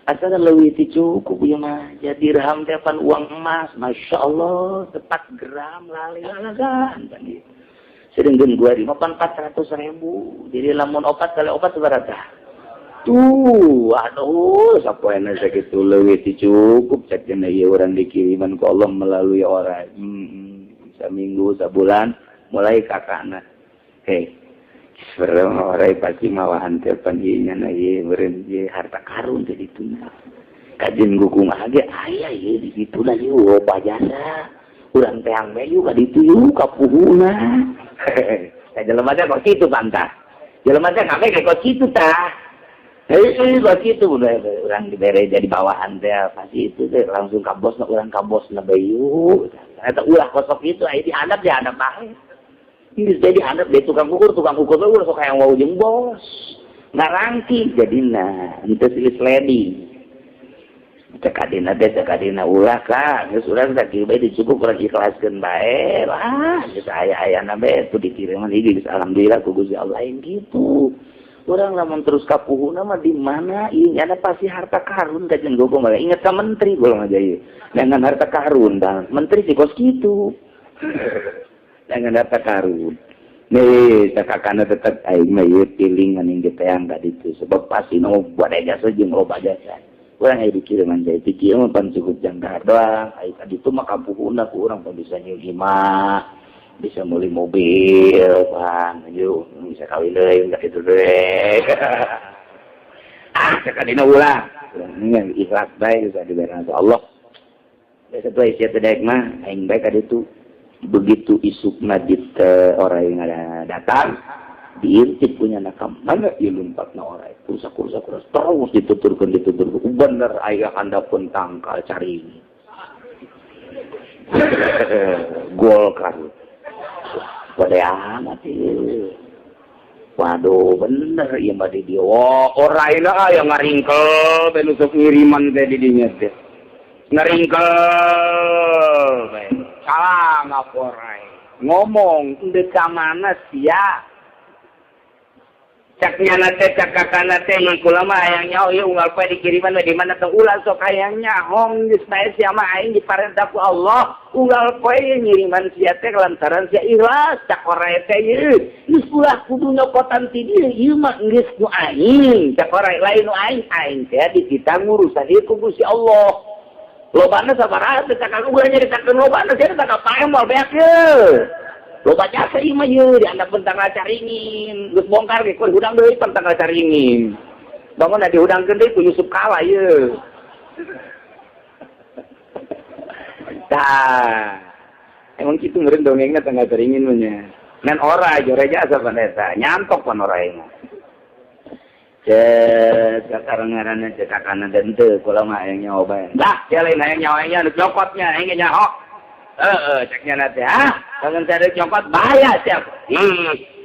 asal leuwih ti cukup ieu mah. Jadi dirham teh pan uang emas, Masya Allah, tepat gram lali-lalagan pan ieu. Sedengkeun 25 pan 400 ribu, jadi lamun opat kali opat sabaraha tuh? Aduh, sapoena sakitu leuwih ti cukup cek cenah ieu urang dikiriman ku Allah melalui orang. Saminggu sabulan mulai kakakna hei orai pasti mawahan teh pan ieu nya ieu meureun ieu harta karun teh dituna kajen kumaha ge aya ieu di ditu na ieu loba jasa urang teang bae yuk ka ditu yuk ka puhuna. Tah, jelema teh kok kitu pantah, jelema teh kabeh kok kitu tah. Hei, kok kitu udah urang dibere jadi bawahan teh pasti itu teh langsung ka bos, urang ka bos na bae yuk. Eta ulah kosok itu aya dihadap dihadap bae. Geus jadi hadap deh tukang ukur mah ulah sok hayang wau jeung bos. Ngarangki jadina, henteu silih sliding. Cek adina teh, cek adina ulah ka, geus urang teh kieu bae dicukup urang ikhlaskeun bae. Wah, geus aya-ayana bae tuh dikiriman ieu geus alhamdulillah ku Gusti Allah lain gitu. Urang lamun terus kapuhuna mah di mana ieu nyana pasti harta karun kajen gogo malah inget ka menteri golong aja ieu. Dengan harta karun dah, menteri sih kos kitu. Dengan harta karun. Nih, kakakna tetep aing mah ieu piling aning diteang ka ditu sebab pasti nu buat jasa jeung loba jasa. Urang aya dikiriman teh ti kieu mah pan cukup jangkar doang. Ai ka ditu mah kapuhuna ku urang pan bisa nyieun imah, bisa meuli mobil, pan yuk bisa kawin deui enggak itu deui. Ah, sakadina ulah. Urang ikhlas bae bisa diberi Allah. Biasa tuh sia teh daek mah aing bae ka ditu. Begitu isukna di orang yang ada datang, diintip punya nakam mana ieu lumpatna orai, kursa kursa kursa terus dituturkeun dituturkeun bener aya handapun tangkal cari Golkar gede amat ieu. Waduh, bener ieu mah di dieu. Wah, oraina aya ngaringkel bae nu sok ngiriman teh di dinya teh ngaringkel bae salah ngaporai ngomong deuk ka mana sia. Cak nyana teh, cak kakana teh, ieu kula mah hayang nyaho ieu unggal poe dikiriman we di mana teh, ulah sok hayang nyaho, geus bae sia mah aing diparentah ku Allah unggal poe ngiriman sia teh lantaran sia ikhlas. Cak orai teh, ieu geus ulah kudu nyokotan ti dieu, ieu mah geus nu aing. Cak orai, lain nu aing, aing teh dititah ngurusan ieu ku Gusti Allah. Lobana sabaraha teh, cak aku nyaritakeun lobana sia teh kapae moal beak ye. Loba jasa ieu mah, ieu diandap tangkal caringin. Geus bongkar ge kun hudang deui tangkal caringin. Bangun dihudangkeun deui ku Yusuf Kala ieu. Tah. Emang kitu meureun dongengna tangkal caringin mah nya. Ngan ora jore jasa pan eta, nyantok pan ora ieu. Cet, sekarang ngaranna cek kakana dan teu kula mah hayang nyaho bae. Lah, sia lain hayang nyaho nya nu cokotnya, aing ge nyaho. Heeh, ceknya nanti, ah, jangan cari cokot, bahaya siap.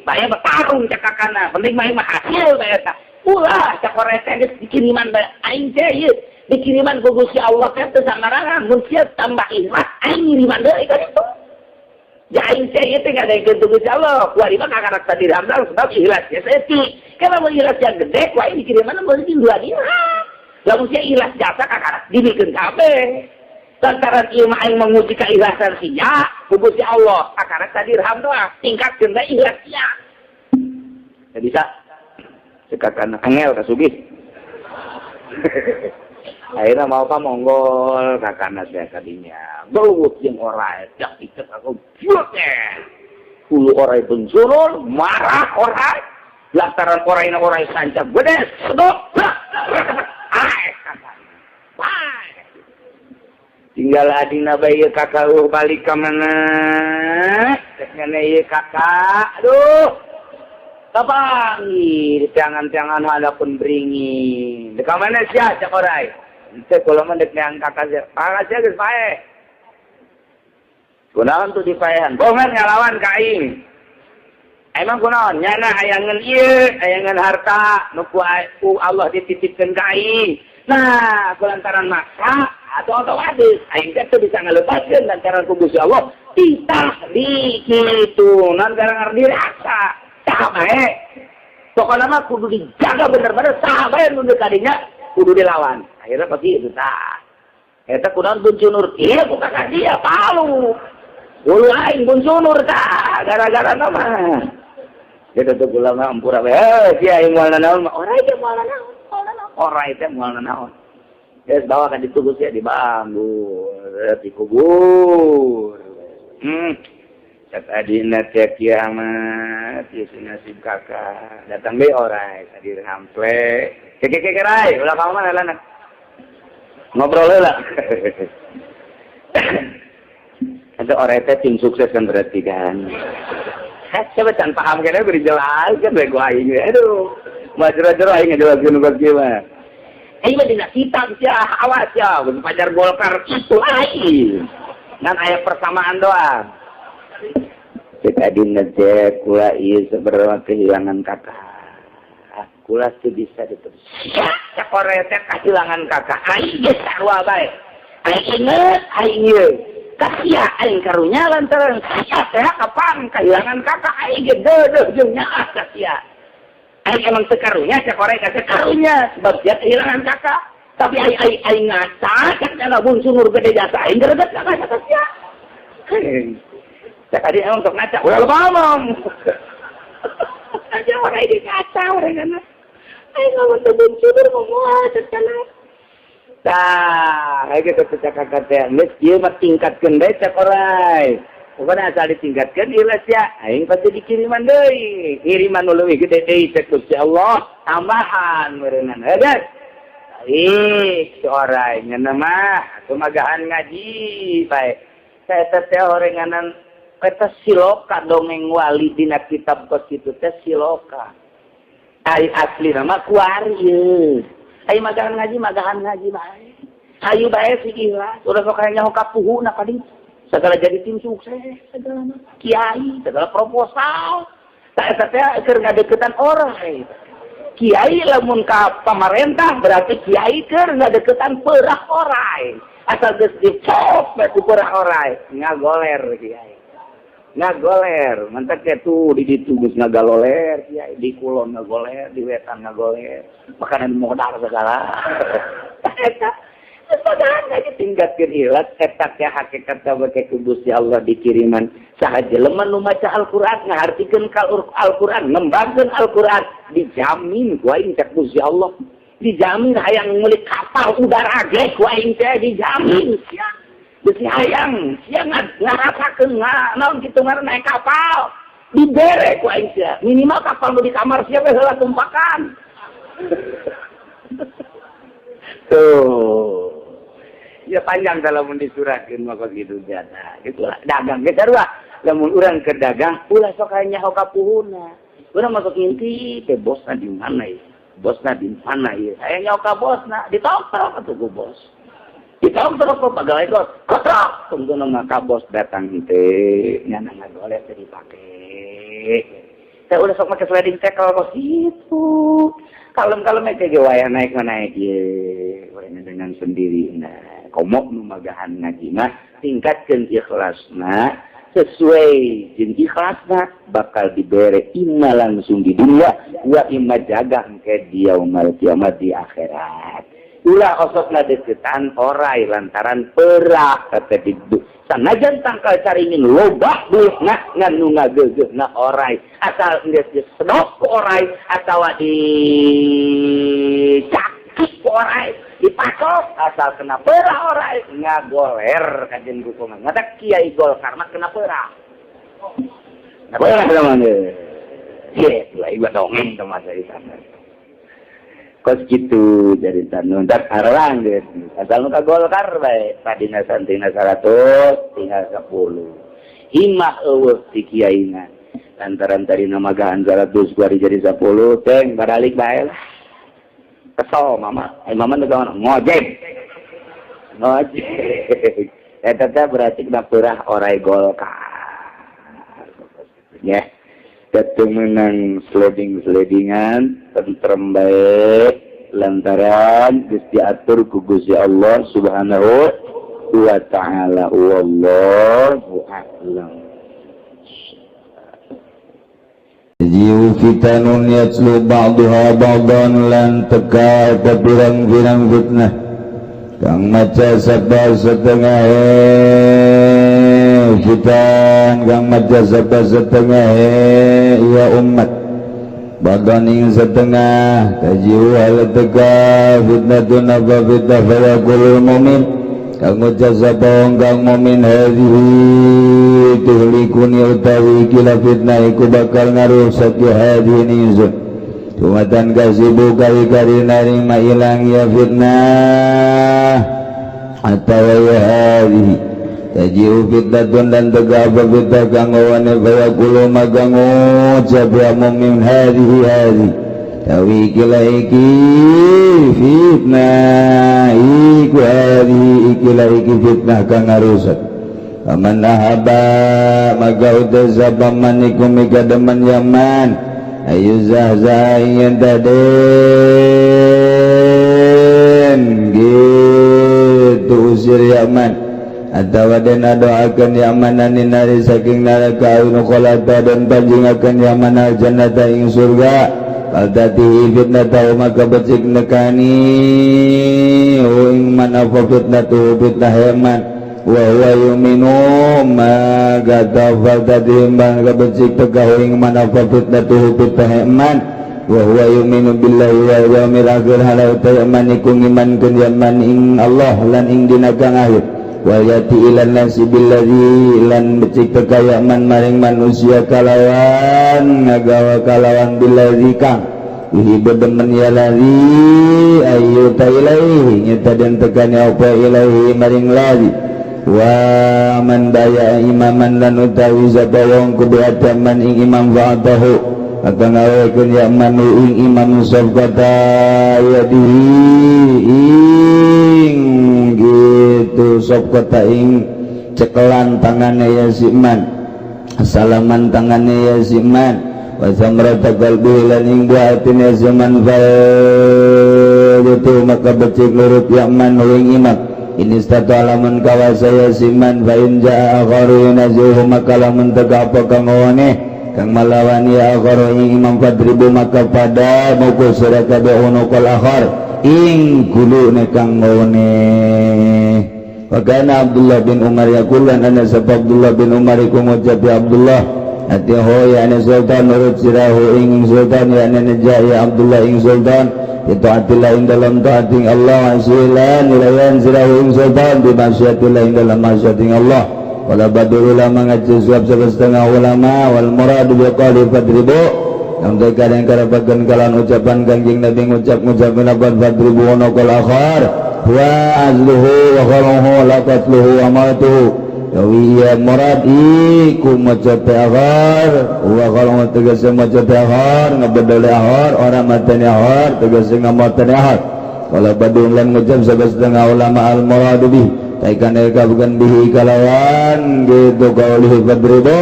Bahaya bertarung cek kakana, penting mah mah hasil bae eta. Ulah cek orete geus dikiriman bae aing teh ieu, dikiriman ku Gusti Allah teh teu samarangan, mun sia tambah ikhlas aing ngiriman deui ka ditu. Ya aing teh ieu teh ngadaekeun ku Gusti Allah, kuari mah kakarak tadi hamdal sebab ikhlas ya saeutik. Kalau mun ikhlas yang gede, ku aing dikiriman meuli 2 dirham. Lamun sia ikhlas jasa kakarak dibikeun kabeh. Lantaran ieu mah aing menguji keikhlasan sia, ku Gusti Allah, akara dirham doang, tingkatkeun bae ikhlas sia. Teu bisa. Cekakan angel ka sugih. Akhirnya mau ka monggol kakana teh kadinya. Gelut jeung orai, cak dicek aku buat hulu orai bensurul, marah orai. Lantaran orai na orai sancak gede, sedok. Ai, kakana. Tinggal adina bae kakak balik ka mana? Cek nyana ieu kakak. Aduh. Kapanggih di tiangan-tiangan hadapun beringin. Dek ka mana sia cak orai? Henteu kula mah dek neang kakak sia. Kakak sia geus paeh. Kunaon tuh dipaehan? Bongan ngalawan ka aing. Emang kunaon? Nyana hayangeun ieu, hayangeun harta nu ku Allah dititipkeun ka aing. Nah, kulantaran maksa atau otomatis aing teh teu bisa ngalepaskeun lantaran ku Gusti Allah titah di kitu non gara-gara dirasa saha bae. Pokokna mah kudu dijaga bener-bener, saha bae nu kadinya kudu dilawan. Akhirnya pasti itu tah. Eta kunaon buncunur? Ieu ku kakak dia palu. Hulu aing buncunur tah gara-gara mah. Gitu tuh kula mah ampura bae. Eh, sia aing moal nanaon mah. Orai teh moal nanaon. Orai teh moal nanaon. Geus bawa ka ditu sia dibanggur, dikubur. Cak adina teh kiamat, ieu nasib kakak. Datang deui orai sadirham ple. Keke keke rai, ulah ka mana lana. Ngobrol heula. Itu orai teh tim sukses kan berarti kan. Coba can paham kene beri jelas kan bae aing. Aduh. Majra-jero aing ngajelaskeun bab kieu mah. Aing mah dina kitab sia, awas ya, pajar Golkar itu aing. Ngan aya persamaan doang. Cek adina teh kula ieu sebenarnya kehilangan kakak. Kula teu bisa diterus. Cek orai teh kehilangan kakak. Aing geus sarua bae. Aing inget aing ieu. Kasia aing karunya lantaran sia teh kapan kehilangan kakak aing ge deudeuh jeung nyaah ka sia. Aing emang teu karunya cek orai teh karunya sebab dia kehilangan kakak. Tapi aing aing aing ngaca cek kana bunsunur gede jasa aing greget kakak ka sia. Cek adi emang sok ngaca ulah loba ngomong. Aja orai di ngaca orai kana. Aing ngomong teu bunsunur ngomong cek kana. Tah, kayak gitu cek kakak teh. Geus ieu mah tingkatkeun deui cek orai. Pokoknya asal ditingkatkeun ikhlas ya, aing pasti dikiriman deui. Kiriman nu leuwih gede deui cek Gusti Allah, tambahan meureunnan. Heuh. Baik, si orai nya mah atuh magahan ngaji bae. Saya teh orenganan eta siloka dongeng wali dina kitab kos kitu teh siloka. Ari asli nama kuari ieu. Ayo magahan ngaji bae. Hayu bae si ikhlas, udah sok aya nyaho kapuhuna paling segala jadi tim sukses, segala mah kiai, segala proposal. Tak eta teh keur ngadeukeutan orang. Kiai lamun ka pamarentah berarti kiai keur ngadeukeutan peurah orai. Asal geus dicop bae ku peurah orai, ngagoler kiai. Ngagoler mantak tuh di ditu geus ngagaloler ya, di kulon ngagoler, di wetan ngagoler, makanan modal segala eta. Padahal aja tingkatkeun ikhlas eta teh hakikat bake ku Gusti Allah dikiriman. Saha jelema nu maca Al-Qur'an, ngahartikeun ka Al-Qur'an, ngembangkeun Al-Qur'an, dijamin ku aing, cek Gusti Allah, dijamin. Hayang meuli kapal udara ge ku aing teh dijamin. Sia besi hayang sia ngarasakeun naon kitu ngaranna naik kapal, dibere ku aing sia. Minimal kapal nu di kamar sia we heula tumpakan tuh ya. Panjang kalau mun disurahkeun mah gitu jana. Gitulah dagang ge sarua. Lamun urang keur dagang, ulah sok nyaho ka puhuna. Urang masuk ngintip teh, bosna di mana ya, bosna di mana ya, hayang nyaho ka bosna, ditoktrok atuh ku bos, ditoktrok ku pegawai kos kotrok. Tunggu nama ka bos datang teh nyana ngagoleh teh dipake teh. Udah sok make sliding tackle kos itu, kalem-kalem aja ge, wayah naik mah naik ye urang dengan sendiri. Nah, komo nu magahan ngaji mah tingkatkeun ikhlasna. Sesuai jeung ikhlasna bakal dibere imma langsung di dunia wa imma jaga ke di yaumul kiamat, di akhirat. Ulah osokna deketan orai lantaran perak kata didu. Sanajan tangkal caringin lobah duitna, ngan nu ngageugeuhna orai, asal geus disedok ku orai atawa dicakik ku orai, dipasok, asal kena peurah orai ngagoler kajen dukungan. Ngatak kiai Golkar mah kena peurah, kena peurah teman. Ye, lah ieu dongeng teh masa di sana. Kos gitu jadi tanu tak arang geus. Asal nu ka Golkar bae, tadina santina 100 tinggal 10. Himah eueuh ti kiaina. Lantaran tadi nama magahan 100 kuari jadi 10, teng baralik bae lah. Kesel mama. Eh, mama nu ngojek. Ngojek. Eta teh berarti kena peurah orai Golkar. Ya. Jatuh menang sliding-slidingan tentrem baik lantaran geus diatur ku Gusti Allah Subhanahu wa taala. Wallahu a'lam. Jiu fitanun yatlu ba'duha ba'dan lan teka apa pirang-pirang fitnah kang maca sapa setengah fitan, kang maca sapa setengah ya umat ba'dan ing setengah. Tajiu hal teka fitnatun apa fitnah, fayaqulul mu'min kang maca sapa wong kang mukmin, hadhihi tuhlikuni utawi kila fitnah iku bakal ngarusak ya hadhihi nizun. Tumatan kasibu kali kali narima ilang ya fitnah atau ya hadhihi. Tajiu fitnatun dan tegak apa fitnah kang wane, fayaqulu maka ngucap ya mu'min, hadhihi hadhihi tawi kila iki fitnah iku, hadhihi ikilah iki fitnah kang ngarusak. Faman ahaba maka udah sapaman iku mika demen yaman ayu zahzah yen taden gitu usir yaman atau den doakan yaman anin nari saking neraka anu kholata dan panjingakan yaman al jannata ing surga. Fal tatihi fitnatahu maka becik nekani ing man apa fitnatuhu fitnah yaman wa huwa yu'minu maka fal tatihi maka becik tegahu ing man apa fitnatuhu fitnah yaman wa huwa yu'minu billahi wal yawmil akhir halau yaman iku ngimankeun yaman ing Allah lan ing dina kang akhir. Wal yati ilan nasi billadzi lan becik teka yaman maring manusia kalawan ngagawa kalawan billadzi kang yuhibbu demen ya ladzi ayu ta ilaihi nyata dan tekani apa ilaihi maring ladzi. Wa man baya imaman lan utawi sapa wong kubiataman ing imam fa'atahu atau ngawekeun yaman ing imam safqata yadihi ing gitu safqata ing cekelan tangannya ya siman, salaman tangannya ya siman, wa samrata qalbihi lan ing buah atine zaman fal itu maka becik nurut yaman ing imam. In istata lamun kawasa ya siman, fa in jaa akharu yunazihu, maka lamun teka apa kang ngawani kang malawani ya akharu ing imam, fadribu, maka pada mukul sira kabeh, unuqal akhar ing gulune kang ngawani. Wa kana Abdullah bin Umar yaqul, lan ana sapa Abdullah bin Umar iku ngucap, ya Abdullah atihu, ya sultan, nurut sirahu ing sultan, ya nejah ya Abdullah ing sultan, itaatillah ing dalam taat ing Allah, asilan nilayan sirahu ing sultan, bi maksiatillah ing dalam maksiat ing Allah. Wala badu ulama, ngaji suap setengah ulama, wal murad bi qali fadribu, yang terkadang karapakan kalan ucapan Kanjeng Nabi ngucap ngucap lapan fadribu unuqal akhar wa azluhu wa khaluhu la qatluhu wa mautuhu. Yawi ya murad iku maca akhar wa khaluhu, tegese maca akhar ngabedole akhar, orang mateni akhar, tegese ngamateni akhar. Wala badu lan ngucap setengah ulama, al murad bi taikan eka bukan bihi kalawan gitu qaulihi fadribu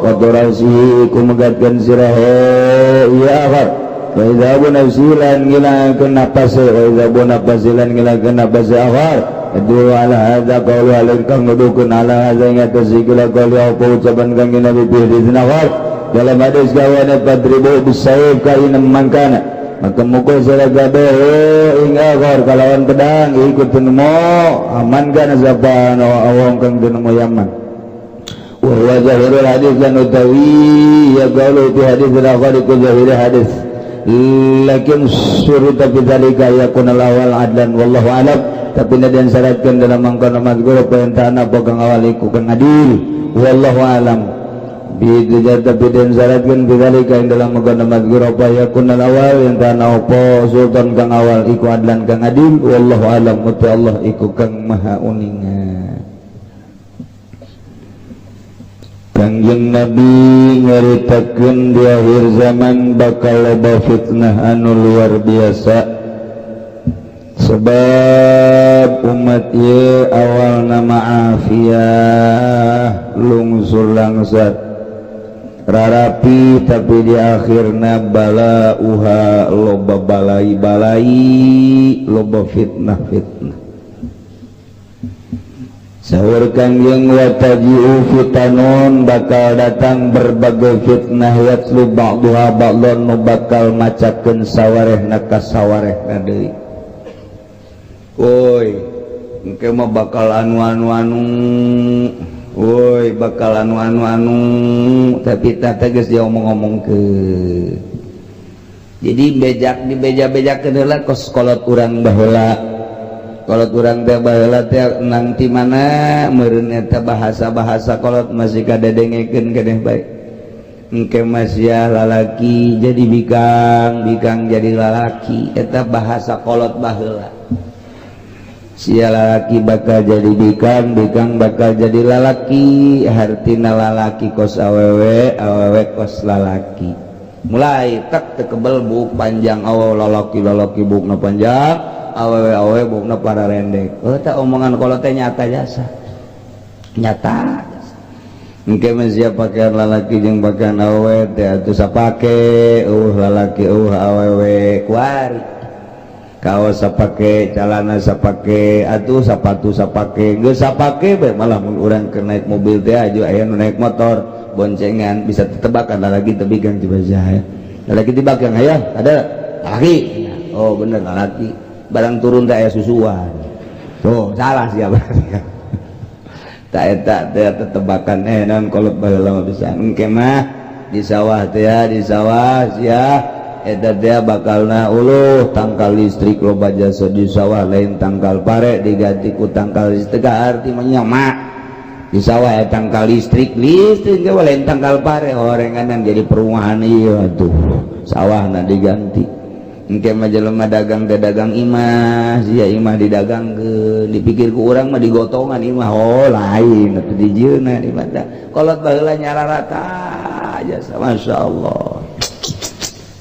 qadrasihi iku megatkan sirahe ya akhar wa idza nafsi lan ngilangkeun napase, wa idza nafsi lan ngilangkeun napase akhar. Adu ala hadza qawlu alin kang nuduhkeun, ala hadza ing atas ikilah, qawli apa ucapan kang Nabi fi hadis akhar dalam hadis gawane, fadribu bisayf kaina mangkana, maka mukul sira kabeh ing akhar kalawan pedang iku tinemu aman kana sapa awong kang tinemu yaman. Wa huwa zahirul hadis, lan utawi ya qawlu fi hadis akhar iku zahir hadis, lakin syurita fi dzalika yakuna awal adlan, wallahu alam. Tapi dan syaratkan dalam mangkono mazkur perintah apa kang awal iku kang adil, wallahu alam. Bi tapi dan syaratkan bidzalika ing dalam mangkono mazkur apa yakuna awal yang tanah apa sultan kang awal iku adlan kang adil, wallahu alam, uti Allah iku kang maha uninga. Kangjeng Nabi nyaritakeun di akhir zaman bakal loba fitnah anu luar biasa, sebab umat ye awal nama afiah, lungsur langsat, rarapi, tapi di akhirna bala uha, loba balai-balai, loba fitnah-fitnah. Sahur Kangjeng, wataji'u fitanun, bakal datang berbagai fitnah, yatlu ba'duha ba'don, nu bakal macakeun sawarehna ka sawarehna deui. Woi, engke mah bakal anu anu anu. Woi, bakal anu anu anu, tapi tah geus dia omong-omong ke. Jadi bejak di beja-bejakeun heula kos kolot urang baheula. Kolot urang teh baheula teh nang ti mana meureun eta bahasa-bahasa kolot masih kadedengekeun keneh bae. Engke masih lalaki jadi bikang, bikang jadi lalaki, eta bahasa kolot baheula. Sia lalaki bakal jadi bikang, bikang bakal jadi lalaki, hartina lalaki kos awewe, awewe kos lalaki. Mulai tak tekebel buuk panjang, awewe lalaki lalaki buukna panjang, awewe awewe buukna para rendek. Oh, tak omongan kolot teh nyata jasa, nyata jasa. Engke mah sia pakaian lalaki jeung pakaian awewe teh atuh sapake, eueuh lalaki eueuh awewe kuari. Kaos sapake, calana sapake, atuh sapatu sapake, geus sapake bae. Malah mun urang keur naik mobil teh aju aya nu naik motor boncengan, bisa tetebakan lalaki teu bikang coba sia. Lalaki tibakang aya ada lalaki. Oh bener lalaki. Barang turun teh aya susuan. Tuh salah sia berarti. Tak eta teh tetebakan naon kolot baheula mah bisa. Engke mah di sawah teh ya, di sawah sia eta teh bakalna uluh tangkal listrik loba jasa di sawah, lain tangkal pare diganti ku tangkal listrik, arti mah nyamak di sawah ya tangkal listrik, listrik ge lain tangkal pare, horenganan jadi perumahan ieu atuh sawahna diganti. Engke mah jelema dagang teh dagang imah sia, imah didagangkeun, dipikir ku urang mah digotongan imah, oh lain atuh dijieunna di mata kolot baheula nyararata jasa, Masya Allah,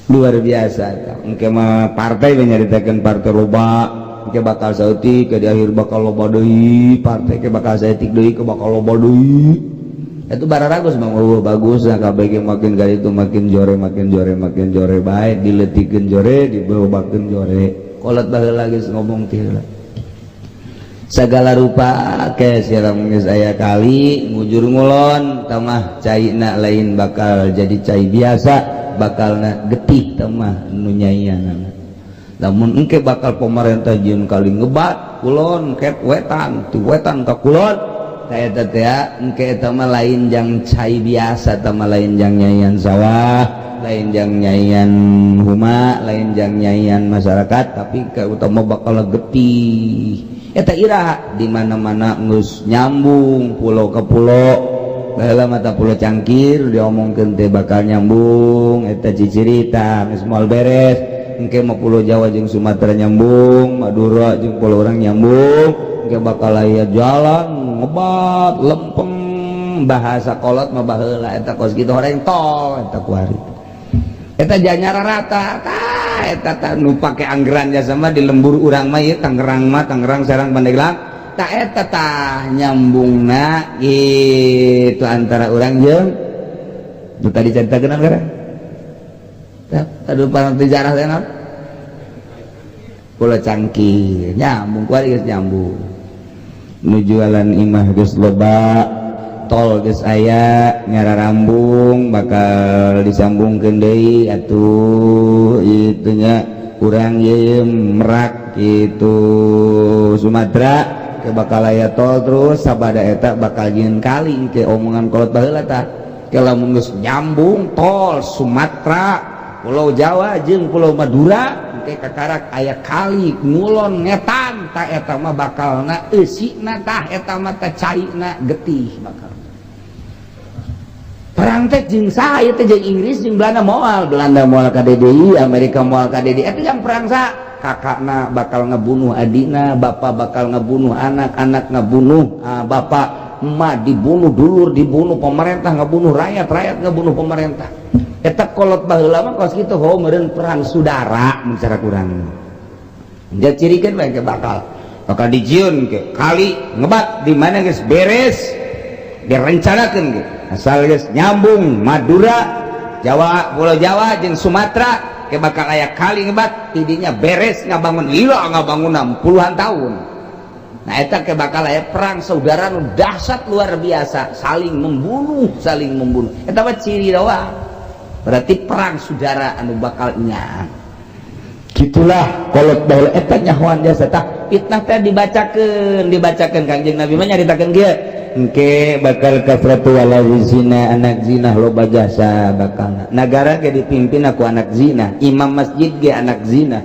luar biasa. Engke mah partai nyaritakeun partai loba, engke bakal saeutik ke di akhir bakal loba deui partai, ke bakal saeutik deui ke bakal loba deui. Itu bararagus mah, oh, bagus nah kabeh makin kali itu makin jore, makin jore, makin jore bae, dileutikeun jore, dibebakeun jore. Kolot baheula geus ngomong ti heula. Segala rupa ke siram geus aya kali ngujur ngulon tamah caina lain bakal jadi cai biasa, bakal na getih tamah nu nyaianana. Lamun engke bakal pemerintah jieun kali ngebat kulon ket wetan ti wetan ka kulon, eta teh engke eta mah lain jang cai biasa, tah mah lain jang nyaian sawah, lain jang nyaian huma, lain jang nyaian masyarakat, tapi ke utama bakal getih. Eta iraha di mana-mana geus nyambung pulau ke pulau. Baheula mata Pulau Cangkir diomongkeun teh bakal nyambung, eta cicirita geus moal beres. Engke mah Pulau Jawa jeung Sumatera nyambung, Madura jeung pulau urang nyambung. Engke bakal aya jalan ngebat lempeng, bahasa kolot mah baheula eta kos kitu, horeng tol eta kuari eta janyara rata. Tah, eta tah nu pake anggaran jasa mah di lembur urang mah ieu Tangerang mah, Tangerang, Serang, Pandeglang. Tah, eta tah nyambungna gitu antara urang jeung nu tadi caritakeun anggaran. Tah, aduh, parang sejarah teh naon? Pulau Cangkir nyambung kuari, geus nyambung. Nu jualan imah geus loba, tol geus aya nyara rambung, bakal disambungkeun deui atuh itunya urang ye Merak gitu, Sumatera ke bakal aya tol. Terus sabada eta bakal jieun kali ke omongan kolot baheula. Tah, ke lamun geus nyambung tol Sumatera, Pulau Jawa jeung Pulau Madura, engke kakarak aya kali ngulon ngetan. Tah, eta mah bakalna eusina, tah eta mah teh caina getih. Bakal perang teh jeung saha ieu teh? Jeung Inggris jeung Belanda moal, Belanda moal ka DDI, Amerika moal ka DDI. Eta yang perang sa kakakna bakal ngebunuh adina, bapak bakal ngebunuh anak, anak ngebunuh bapak, emak dibunuh, dulur dibunuh, pemerintah ngebunuh rakyat, rakyat ngebunuh pemerintah. Eta kolot baheula mah kos kitu, ho meureun perang saudara mun cara kurang. Dia cirikan bae bakal bakal dijieun ke kali ngebat di mana geus beres direncanakeun ge. Asal geus nyambung Madura, Jawa, Pulau Jawa jeung Sumatera ke bakal aya kali ngebat tidinya beres ngabangun lila, ngabangun puluhan tahun. Nah, eta ke bakal aya perang saudara nu dahsyat luar biasa, saling membunuh, saling membunuh. Eta mah ciri doang, berarti perang saudara anu bakal nya gitulah. Kolot baheula eta nyahoan jasa. Tah, fitnah teh dibacakeun, dibacakeun. Kangjeng Nabi mah nyaritakeun kieu, engke bakal kasratu waladi zina, anak zina loba jasa. Bakal nagara ge dipimpin aku anak zina, imam masjid ge anak zina,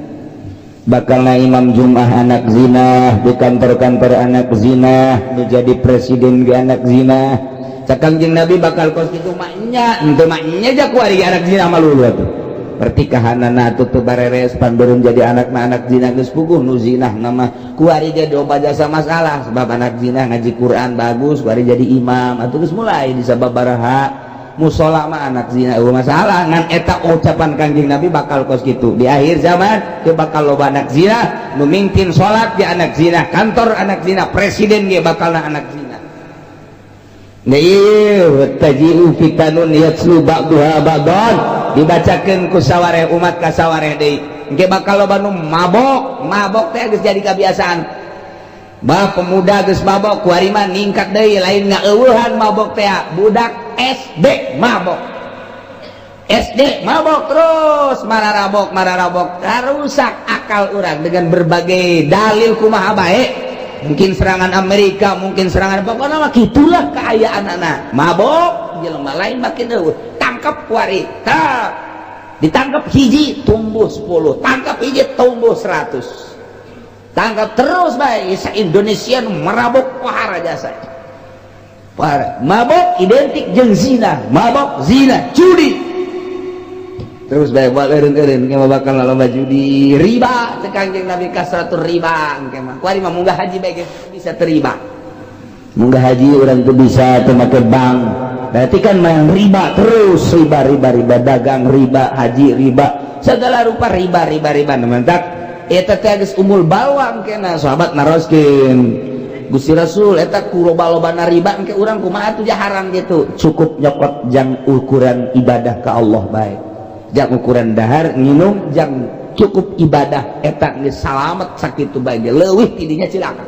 bakal na imam Jum'ah anak zina, di kantor-kantor anak zina, menjadi presiden ge anak zina. Cak Kangjeng Nabi bakal kos kitu maknya ente maknya ja kuari anak zina malu atuh. Pertikahanana atuh teu bareres pan beureum jadi anak na anak zina. Geus puguh nu zina nama kuari ge loba jasa masalah, sebab anak zina ngaji Quran bagus, kuari jadi imam atuh. Geus mulai di sababaraha musola mah anak zina eueuh masalah. Ngan eta ucapan Kangjeng Nabi bakal kos kitu di akhir zaman ge bakal loba anak zina, nu mimpin salat ge anak zina, kantor anak zina, presiden ge bakal na anak zina. Nah, taji'u fitanun yatslu ba'duha ba'dan, dibacakeun ku sawareh umat ka sawareh deui. Engke bakal loba nu mabok, mabok teh geus jadi kebiasaan. Bah, pemuda geus mabok, kuari mah ningkat deui, lain ngaeueuhan mabok teh, budak SD mabok. SD mabok terus mararabok, mararabok, rusak akal urang dengan berbagai dalil kumaha bae. Mungkin serangan Amerika, mungkin serangan, pokoknya mah gitulah keayaan anak mabok jelema lain makin eueuh. Tangkap kuari tah, ditangkap hiji tumbuh 10, tangkap hiji tumbuh 100, tangkap terus bae sa Indonesia nu merabok pohara jasa. Pohara mabok identik jeung zina, mabok, zina, judi terus bae buat eureun-eureun. Engke mah bakal loba judi, riba. Cek Kangjeng Nabi kasratur riba. Engke mah kuari mah munggah haji bae bisa terima, munggah haji urang tuh bisa teu make bank, berarti kan main riba terus, riba, riba, riba, dagang riba, haji riba, segala rupa riba, riba, riba. Mantap, eta teh geus umul balwa. Kena sahabat naroskeun, "Gusti Rasul, eta ku loba-lobana riba engke urang kumaha atuh?" Haram gitu, cukup nyokot jang ukuran ibadah ka Allah bae, jang ukuran dahar nginum, jang cukup ibadah, eta geus salamet sakitu bae. Leuwih tidinya cilaka.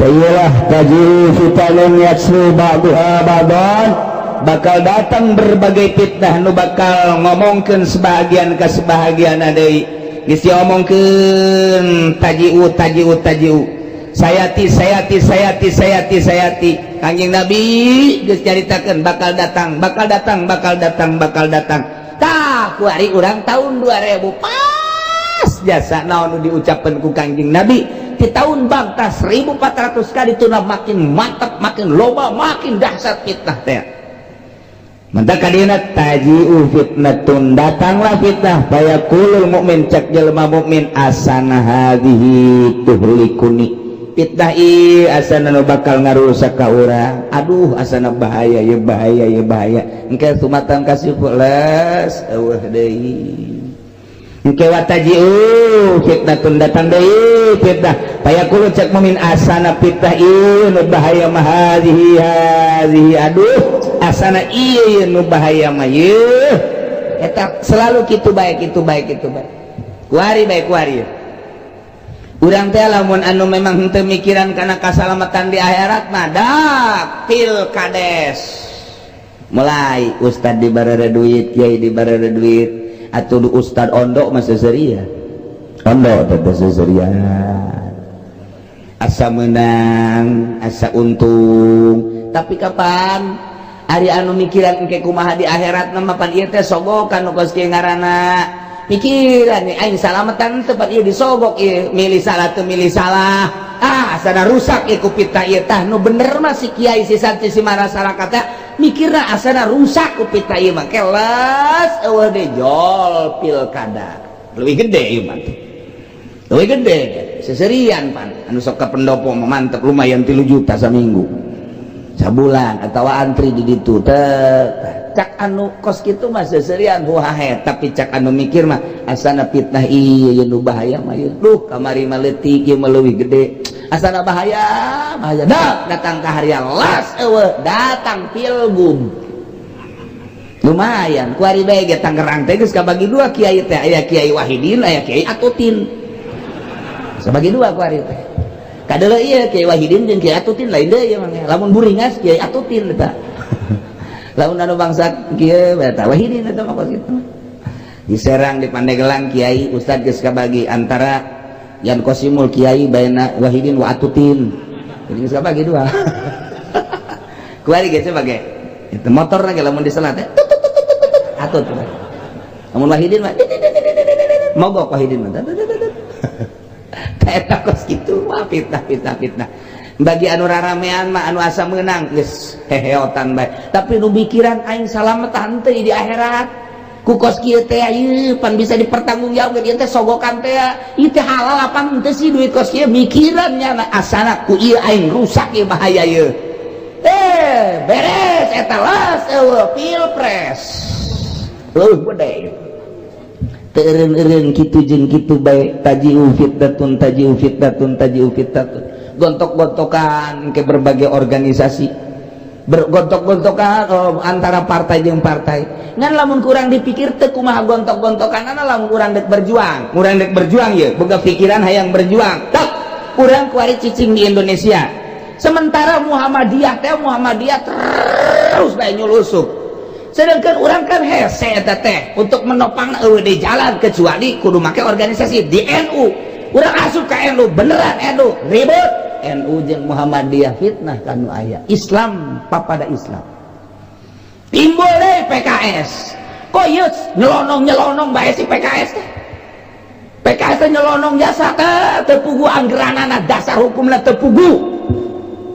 Tayilah taji'u fitanun yatslu ba'duha ba'dan, bakal datang berbagai fitnah nu bakal ngomongkeun sebahagian ke sebahagian deui. Geus diomongkeun taji'u, taji'u, taji'u, sayati, sayati, sayati, sayati, sayati. Kanjeng Nabi geus caritakeun bakal datang, bakal datang, bakal datang, bakal datang. Tah, kuari urang tahun 2000 pas jasa naon nu diucapkeun ku Kanjeng Nabi di tahun bangta 1400 kali itu, makin mantap, makin loba, makin dahsyat fitnah teh. Mantap kadina taji'u fitnatun, datanglah fitnah, fayaqulul mukmin, cak jelema mukmin, asana hadhihi tuhlikuni, fitnah ieu asana nu bakal ngarusak ka urang. Aduh, asana bahaya ya, bahaya ya, bahaya. Engke sumatan kasih les eueuh deui. Engke wa taji'u fitnatun, datang deui fitnah, fayaqulu, cak mukmin, asana fitnah ieu nu bahaya mah hadhihi, hadhihi, aduh, asana ieu nu bahaya mah ieu. Eta selalu kitu bae, kitu bae, kitu bae, kuari bae, kuari. Urang teh lamun anu memang henteu mikiran kana kasalamatan di akhirat mah, dak pilkades mulai ustad dibarere duit, kiai dibarere duit, atuh ustad ondok mah seserian, ondok teh seserian, asa menang, asa untung. Tapi kapan Ari anu mikiran engke kumaha di akhirat mah? Pan ieu teh sogokan nu kos kieu ngaranna. Mikiran nih aing salamatan tempat ieu disogok ieu, milih salah teu milih salah. Ah, asana rusak ieu ku fitnah ieu. Tah, nu bener mah si kiai, si santri, si masyarakat mikirna asana rusak ku fitnah ieu mah. Kelas eueuh deui, jol pilkada leuwih gede ieu mah, leuwih gede seserian. Pan anu sok ka pendopo mah mantep, lumayan 3 juta saminggu, sabulan, atau antri di ditu teh. Cak anu kos kitu mah seserian, huhahe. Tapi cak anu mikir mah, asana fitnah ieu nu bahaya mah ieu. Duh, kamari mah leutik, ieu mah leuwih gede, asana bahaya, bahaya. Dak datang ka haria, las eueuh, datang pilgub lumayan. Kuari bae ge Tangerang teh geus kabagi dua kiai teh, aya Kiai Wahidin, aya Kiai Atutin, sabagi dua kuari teh. Kadeuleu ieu Kiai Wahidin jeung Kiai Atutin lain deui ieu mah. Lamun buringas Kiai Atutin eta, lamun anu bangsa kieu eta Wahidin. Eta mah kos kitu. Di Serang, di Pandeglang, kiai ustad geus kabagi antara Yan Kosimul kiai baina Wahidin wa Atutin, jadi geus kabagi dua kuari geus. Sebagai itu motor lagi, lamun diselat teh atut, lamun Wahidin mah mogok, Wahidin mah eta kos kitu. Wah, fitnah, fitnah, fitnah. Bagi anu raramean mah, anu asa menang, geus heheotan bae. Tapi nu mikiran aing salamet henteu di akhirat ku kos kieu teh, ieu pan bisa dipertanggungjawabkeun, ieu teh sogokan teh, ieu teh halal apa henteu sih duit kos kieu, mikirannya asana ku ieu aing rusak ieu, bahaya ieu. Eh, beres eta, las eueuh, pilpres leuwih gede. Teu eureun-eureun kitu jeung kitu bae, taji'u fitnatun, taji'u fitnatun, taji'u fitnatun, gontok-gontokan ke berbagai organisasi, bergontok-gontokan, oh, antara partai jeung partai. Ngan lamun kurang dipikir teu kumaha gontok-gontokan, lamun urang dek berjuang, urang dek berjuang ye, boga pikiran hayang berjuang tak, urang kuari cicing di Indonesia, sementara Muhammadiyah teh, Muhammadiyah terus bae nyulusup, sedangkan urang kan hese eta teh untuk menopang eueuh di jalan kecuali kudu make organisasi di NU. Urang asup ka NU, beneran NU ribut, NU jeung Muhammadiyah, fitnah kanu aya Islam papada Islam. Timbul deh PKS, kok ieu nyelonong nyelonong bae si PKS teh. PKS teh nyelonong jasa teh, teu puguh anggeranana, dasar hukumna teu puguh,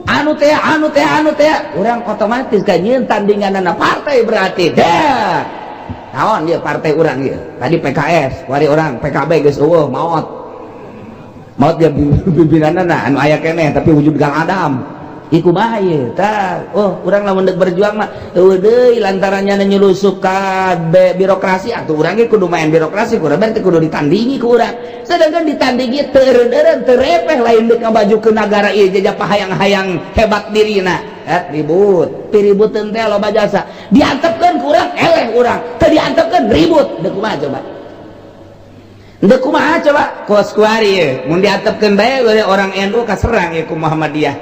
anu teh, anu teh, anu teh. Urang otomatis kan nyieun tandinganana partai, berarti dah naon dia partai urang ieu. Tadi PKS, wari urang PKB geus eueuh, maot maot dia pimpinanana, anu aya keneh tapi wujud Gang Adam. Ih, kumaha ieu tah? Oh, urang lamun deuk berjuang mah eueuh deui, lantarannya nyulusup ka birokrasi. Atuh urang ge kudu main birokrasi, kudu berarti kudu ditandingi ku urang. Sedangkan ditandingi teu eureun-eureun, teu repeh, lain deuk ngamajukeun nagara ieu, jajah hayang-hayang hebat dirina. Eh, ribut piributeun teh loba jasa. Diantepkeun ku urang, eleh urang, teu diantepkeun ribut. Deuk kumaha coba? Ndek kumaha coba kos kuari ye mun diatepkeun bae oleh orang NU kaserang ya ku Muhammadiyah.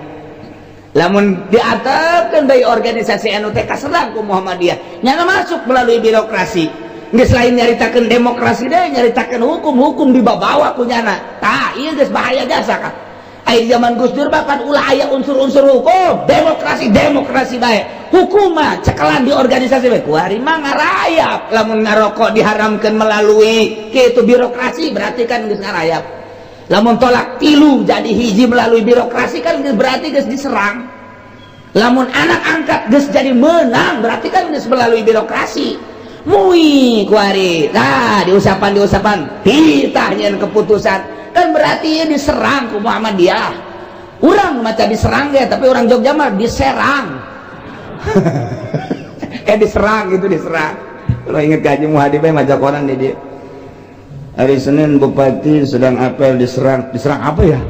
Lamun diatepkeun bae organisasi NU teh kaserang ku Muhammadiyah. Nyana masuk melalui birokrasi. Geus lain nyaritakeun demokrasi deh, nyaritakeun hukum, hukum dibawa ku nyana. Tah, ieu geus bahaya jasa kan. Aya zaman Gus Dur bahkan ulah aya unsur-unsur hukum, demokrasi, demokrasi bae. Hukum mah cekelan di organisasi bae. Kuari mah ngarayap. Lamun ngarokok diharamkan melalui kitu birokrasi, berarti kan geus ngarayap. Lamun talak tilu jadi hiji melalui birokrasi kan geus berarti geus diserang. Lamun anak angkat geus jadi menang, berarti kan geus melalui birokrasi. Mui kuari. Nah, diusapan diusapan titah nyeun keputusan kan berarti ya diserang ku Muhammadiyah. Urang maca diserang ya, tapi orang Jogja mah diserang. Kayak diserang gitu, diserang. Kalau inget gaji Muhadi bae maca koran di dia. Hari Senin bupati sedang apel diserang. Diserang apa ya?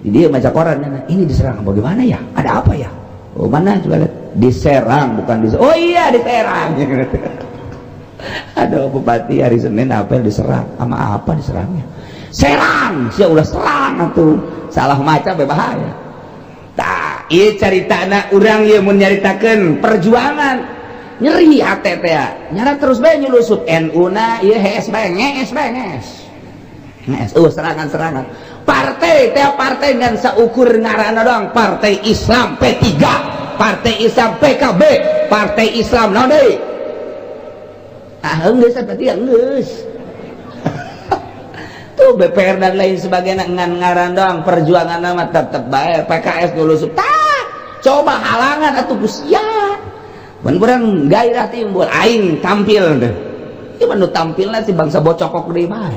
Dia baca koran, ini diserang bagaimana ya? Ada apa ya? Oh, mana coba lihat. Diserang, bukan diserang. Oh iya, diserang. Aduh, bupati hari Senin apel diserang. Sama apa diserangnya? Serang, sia ulah serang atuh. Salah maca bahaya. Tah, ieu caritana urang ieu mun nyaritakeun perjuangan nyeri hate teh. Nyara terus bae nyulusup NU na ieu hees bae, ngees bae, ngees. Ngees, oh serangan-serangan. Partai teh partai ngan saukur ngaranna doang, Partai Islam P3, Partai Islam PKB, Partai Islam naon deui? Ah, geus eta teh geus. Tuh BPR dan lain sebagainya ngan ngaran doang, perjuangan nama tetep bae. PKS nyulusup. Tah, coba halangan atuh ku sia. Mun urang gairah timbul aing tampil deh. Ieu mah nu tampilna si bangsa bocokok deui bae.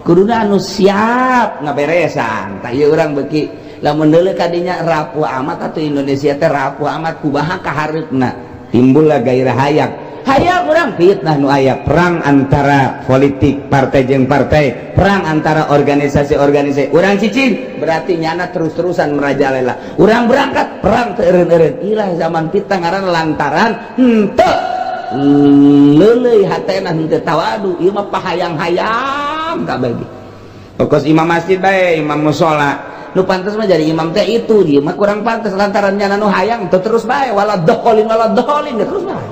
Kuduna anu siap ngaberesan. Tah, ieu urang beuki lamun deuleu kadinya rapuh amat atuh Indonesia teh, rapuh amat, kumaha kahareupna? Timbullah gairah hayang. Hayang urang fitnah nu aya perang antara politik partai jeung partai, perang antara organisasi-organisasi. Urang cicing berarti nyana terus-terusan merajalela. Urang berangkat perang teu eureun-eureun. Ilah zaman fitnah ngaran lantaran henteu leuleuy hatena, henteu tawadu. Ieu mah pahayang-hayang kabeh. Pokos imam masjid bae, imam musola. Nu pantes mah jadi imam teh itu, dia mah kurang pantes lantaran nyana nu hayang teu terus bae wala dholin, wala dholin terus bae.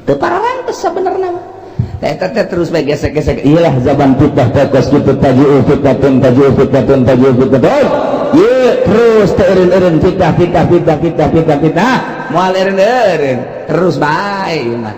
Teu pararantes sabenerna mah. Eta teh terus bae gesek-gesek. Iyalah zaman fitnah teh kos kitu, taji'u fitnatun, taji'u fitnatun, taji'u fitnatun. Ye terus teu eureun-eureun fitnah, fitnah, fitnah, fitnah, fitnah, fitnah. Moal eureun-eureun terus bae ieu mah.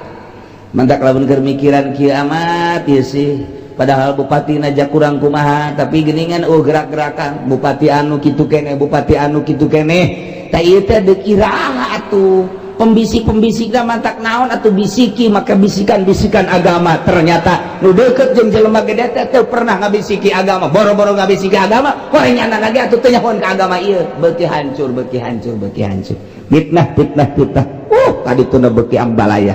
Mantak lamun keur mikiran kieu amat ieu sih. Padahal bupati aja kurang kumaha, tapi geningan oh gerak-gerakan bupati anu kitu keneh, bupati anu kitu keneh. Tah, ieu teh deuk iraha atuh? Pembisik-pembisik mantak naon atau bisiki maka bisikan-bisikan agama, ternyata nu deket jeung jelema gede teh teu pernah ngabisiki agama, boro-boro ngabisiki agama, horeng nyana lagi atuh teu nyahoan ka agama. Ieu beuki hancur, beuki hancur, beuki hancur, fitnah, fitnah, fitnah. Tadi tuna beuki ambalaya.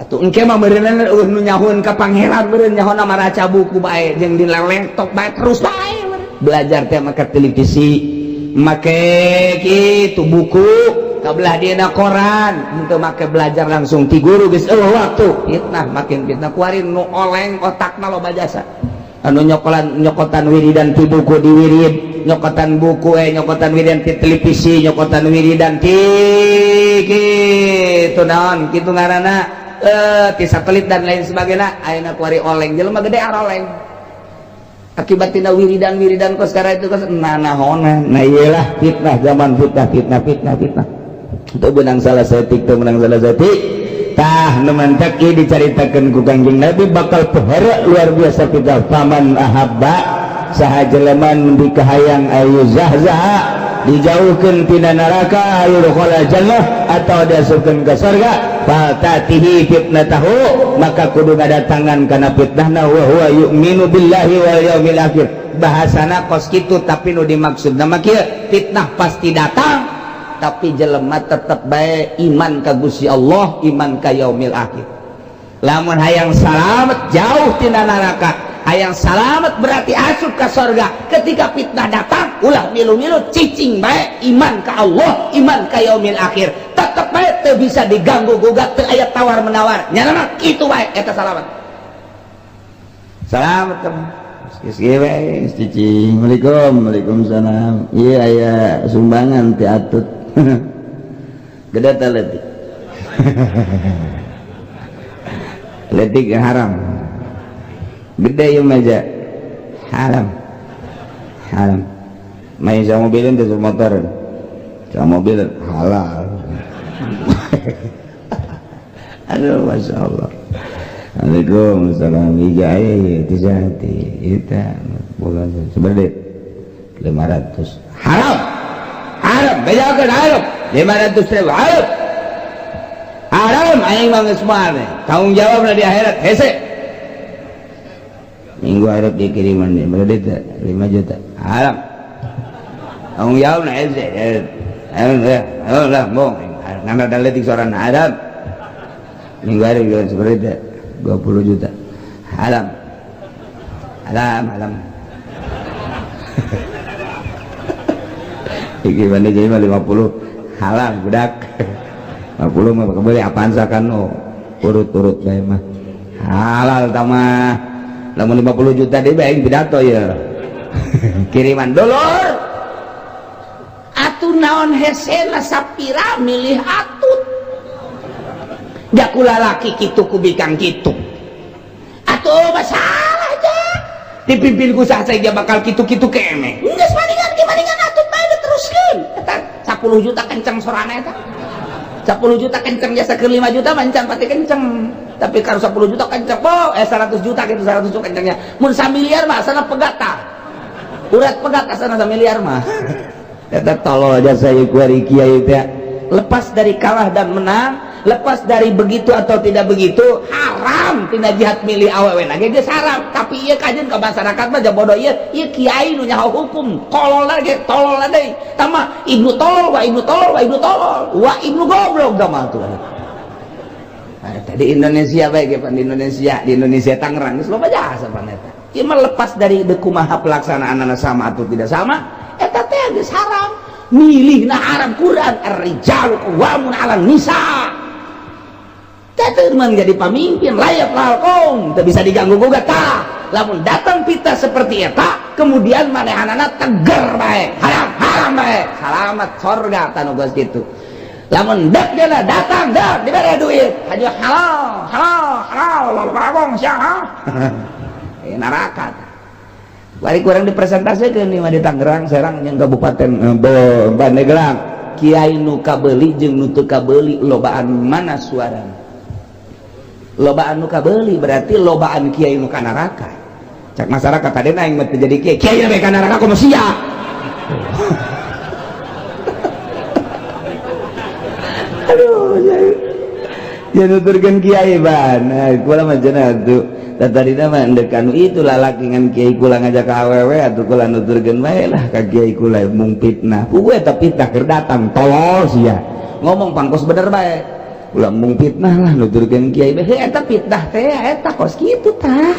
Atuh engke mah meureunna eueuh nu nyahoan ka pangeran, meureun nyahoana maraca buku bae jeung di laptop bae terus bae belajar teh, make televisi, make kitu buku, kabelah dina koran, henteu make belajar langsung ti guru. Geus eueuh waktu, fitnah makin fitnah. Kuari nu oleng otakna loba jasa anu nyokolan, nyokotan wiridan ti buku di wirid, nyokotan buku, eh, nyokotan wiridan ti televisi, nyokotan wiridan ti kitu naon kitu ngaranna, eh, ti satelit dan lain sebagainya. Ayeuna kuari oleng, jelema gede aroleng akibat tina wiridan wiridan kos sekarang itu kos nanahonan. Nah, iyalah fitnah zaman fitnah, fitnah, fitnah, fitnah. Itu benang salah setik, itu menang salah setik. Tah, nu mantak ieu dicaritakeun ku Kangjeng Nabi bakal pohara luar biasa fitnah. Faman ahabba, saha jelema nu dikahayang, ayu zahzaha, dijauhkeun tina neraka, yudkhala jannah, atau diasupkeun ke surga, faltatihi fitnatahu, maka kudu ngadatangan kana fitnahna, wa huwa yu'minu billahi wal yaumil akhir. Bahasana kos kitu, tapi nu dimaksud nama kieu, fitnah pasti datang, tapi jelema tetep bae iman ka Gusti Allah, iman ka yaumil akhir. Lamun hayang salamet jauh tina neraka, hayang salamet berarti asup ke surga, ketika fitnah datang ulah milu-milu, cicing bae, iman ka Allah, iman ka yaumil akhir, tetep bae teu bisa diganggu gugat, teu aya tawar menawar. Nyana mah kitu bae eta salamet. Selamat teman. Geus kieu we, cicing. Assalamualaikum, waalaikumsalam. Iya aya sumbangan ti Atut. Gede ta leutik. Leutik haram. Gede ieu mah haram. Haram. Main sama mobilin teh motor. Sama mobil halal. Aduh, masya Allah. Waalaikumsalam. Ijai itu jati itu bukan sebenarnya 500 haram haram bedakan haram 500 ribu haram haram aing mah geus moal tanggung jawab di akhirat hese minggu akhirat dikiriman nih berarti 5 juta haram tanggung jawab na hese lah bong ngambil daletik seorang haram minggu hari seperti itu 20 juta haram haram haram. Iki mana jadi mah 50 halal budak 50 mah kebeli apaan sakan no urut-urut bae mah halal tamah lamun 50 juta deui bae pidato ya kiriman dulur atuh naon hesena sapira milih Atut jakula laki kitu ku bikang kitu atuh masalah aja dipimpin ku saha dia bakal kitu-kitu kene geus maningan ge maningan Atut bae diteruskeun eta 10 juta kenceng sorana eta 10 juta kenceng jasa ke 5 juta mancan pati kenceng tapi kalau 10 juta kenceng po 100 juta gitu 100 juta kencengnya mun samiliar mah asana pegat tah urat pegat asana samiliar mah eta tolol jasa ieu kuari kiai teh lepas dari kalah dan menang, lepas dari begitu atau tidak begitu, haram tina jihad milih awewe na ge geus haram. Tapi ieu kajeun ka masyarakat mah bodoh ieu, ieu kiai nu nyaho hukum, kolol lagi, tolol deui. Tama ibnu tolol wa ibnu tolol wa ibnu tolol wa ibnu goblok tama tuh. Nah, tadi Indonesia bae ge di Indonesia, di Indonesia Tangerang geus loba jasa pan eta. Ieu mah lepas dari kumaha pelaksanaanna sama atau tidak sama, eta teh geus haram. Milih na haram Quran ar-rijalu qawwamun 'alan nisa. Teh menjadi pemimpin layak lalkong teu bisa diganggu gugat tah. Lamun datang pita seperti eta, kemudian manehanana teger bae, haram haram bae. Salamat sorga tanu geus kitu. Lamun dek dia datang dek dibere duit, hanya halal halal halal halal sia. Neraka. Bari kurang dipresentasikan nih di Tangerang, Serang yang Kabupaten Pandeglang. Kiai nu kabeuli jeung nu teu kabeuli lobaan mana suarana? Lobaan nu kabeuli berarti lobaan kiai nu ka neraka. Cak masyarakat tadi aing mah teu jadi kiai, kiai bae ka neraka kumaha sia. Aduh, ya nuturkeun kiai ban. Nah, kula mah cenah tuh. Tadi mah endek anu itu lalaki ngan kiai kula ngajak ka awewe atuh kula nuturkeun bae lah ka kiai kula mung fitnah. Puguh eta fitnah keur datang tolol sia. Ngomong pangkos bener bae. Kula mung fitnah lah nuturkeun kiai bae. Heuh eta fitnah teh eta kos kitu tah.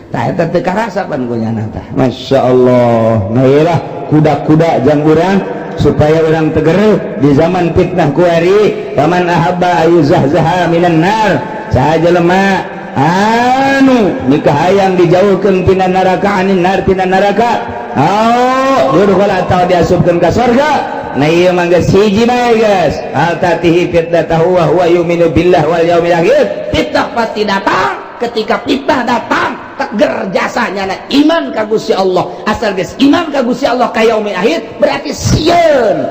Tah eta teu karasa pan ku nyana tah. Masya Allah. Nah ieu lah kuda-kuda jang urang supaya orang teger di zaman fitnah kuari. Faman ahabba ayuzahzaha minan nar. Saha jelema anu nikah hayang dijauhkeun tina neraka anin nar tina neraka. Oh, yudkhul atau diasupkeun ka surga. Nah ieu mah geus hiji bae geus. Hal tatihi fitnatahu wa huwa yu'minu billah wal yaumil akhir. Fitnah pasti datang. Ketika fitnah datang, teger jasanya na iman ka Gusti Allah. Asal geus iman ka Gusti Allah ka yaumil akhir berarti sieun.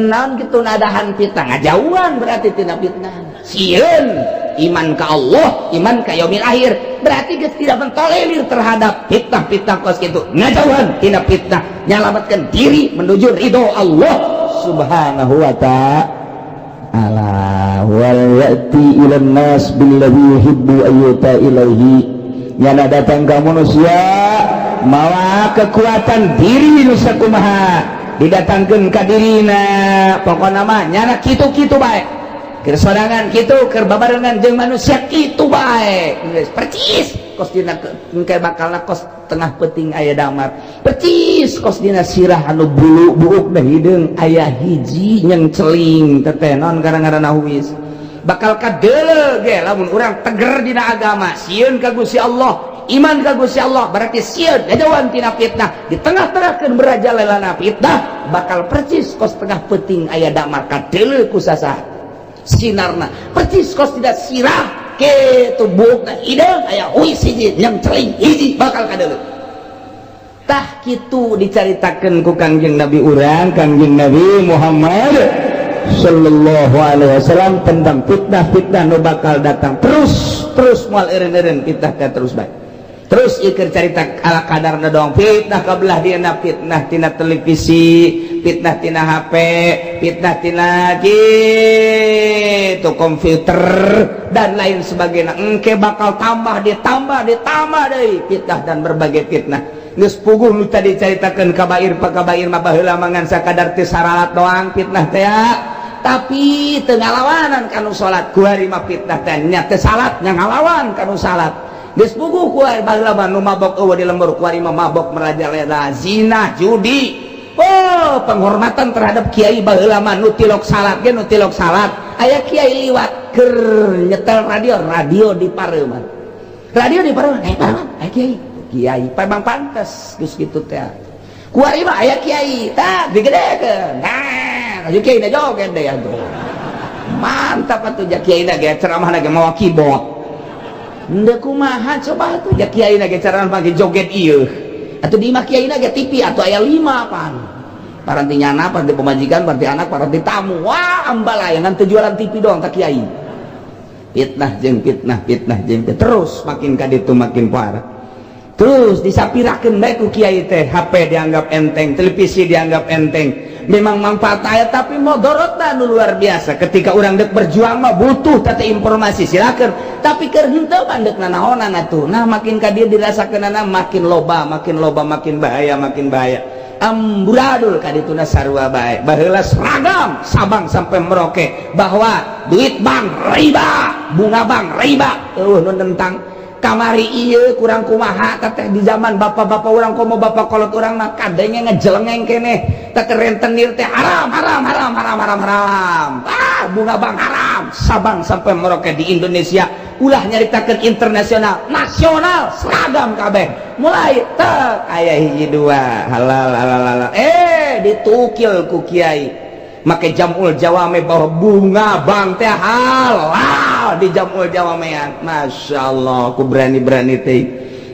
Naon kitu nadahan fitnah ngajauhan berarti tina fitnah. Sieun iman ka Allah, iman ka yaumil akhir berarti geus tidak mentolerir terhadap fitnah-fitnah kos kitu. Ngajauhan tina fitnah, nyalamatkan diri menuju ridho Allah Subhanahu wa ta'ala. Wal ya'ti ilan nas billadhi yuhibbu ayyuta ilaihi. Nyana datang ka manusia mawa kekuatan diri nu sakumaha didatangkeun ka dirina. Pokona mah nyana kitu-kitu bae. Keur sorangan kitu, keur babarengan jeung manusia kitu bae. Geus percis kos dina engke bakalna kos tengah peuting aya damar. Percis kos dina sirah anu bulu buuk da hideung aya hiji nyengceling teteh naon gara-garana huis. Bakal kadeuleu ge lamun urang teger dina agama, sieun ka Gusti Allah, Iman ka Gusti Allah berarti sieun ngajauhan tina fitnah. Di tengah-tengahkeun merajalelana fitnah, bakal percis kos tengah peuting aya damar, kadeuleu ku sasaha sinarna, percis kos tidak sirah kitu buukna hideung, aya uis hiji nyengceling hiji bakal kadeuleu. Tah, kitu dicaritakeun ku Kangjeng Nabi urang, Kangjeng Nabi Muhammad Sallallahu Alaihi Wasallam, tentang fitnah-fitnah nu bakal datang terus terus, moal eureun-eureun fitnah teh, terus baik terus. Ieu carita ala kadarna doang. Fitnah kabelah dieuna, fitnah tina televisi, fitnah tina HP, fitnah tina gitu komputer dan lain sebagainya. Engke bakal tambah, ditambah, ditambah deui fitnah dan berbagai fitnah. Geus puguh nu tadi caritakeun kabair pakabair mah, baheula mangan sakadar teu saralat doang fitnah teh, tapi teu ngalawanan kanu salat. Kuari mah fitnah teh nya teu salat, nya ngalawan kanu salat. Geus puguh kuari baheula mah nu mabok eueuh di lembur, kuari mah mabok merajalela, zina, judi. Oh, penghormatan terhadap kiai baheula mah nu tilok salat ge, nu tilok salat aya kiai liwat keur nyetel radio, radio di pareuman, radio di pareuman, eh pareuman aya kiai, kiai memang pantes geus kitu teh. Kuari mah aya kiai tah digedekeun, nah aya kiai na joget deh atuh, mantap atuh. Ja kiai na ge ceramah na ge mawa keyboard. Henteu kumaha coba atuh, ja kiai na ge ceramah ge joget ieu atuh. Di imah kiai na ge TV atuh aya 5 pan, paranti nyana, paranti pemajikan, paranti anak, paranti tamu. Wah, ambalaya ngan teu jualan TV doang tak kiai. Fitnah jeung fitnah, fitnah jeung fitnah, terus makin ka ditu makin parah. Terus disapirakeun bae ku kiai teh. HP dianggap enteng, televisi dianggap enteng. Memang manfaat aya, tapi modorotna nu luar biasa. Ketika orang dek berjuang mah butuh tata informasi, silakan, tapi keur henteu mah deuk nanaonan atuh. Nah, makin ka dieu dirasakeunana makin loba, makin loba, makin bahaya, makin bahaya, amburadul ka dituna sarua bae. Baheula seragam Sabang sampai Merauke bahwa duit bank riba, bunga bank riba, eueuh nu nentang. Kamari ieu kurang kumaha teh, di zaman bapak-bapak urang, komo bapak kolot urang mah kadenge ngejelengeng keneh teh, rentenir teh haram, haram, haram, haram, haram, haram, ah, bunga bank haram. Sabang sampai Merauke di Indonesia, ulah nyaritakeun internasional, nasional, seragam kabeh. Mulai tek aya hiji dua halal, halal, halal, eh ditukil ku kiai make jamul jawame bahwa bunga bank teh halal di jamul jawamean. Masya Allah, aku berani-berani teh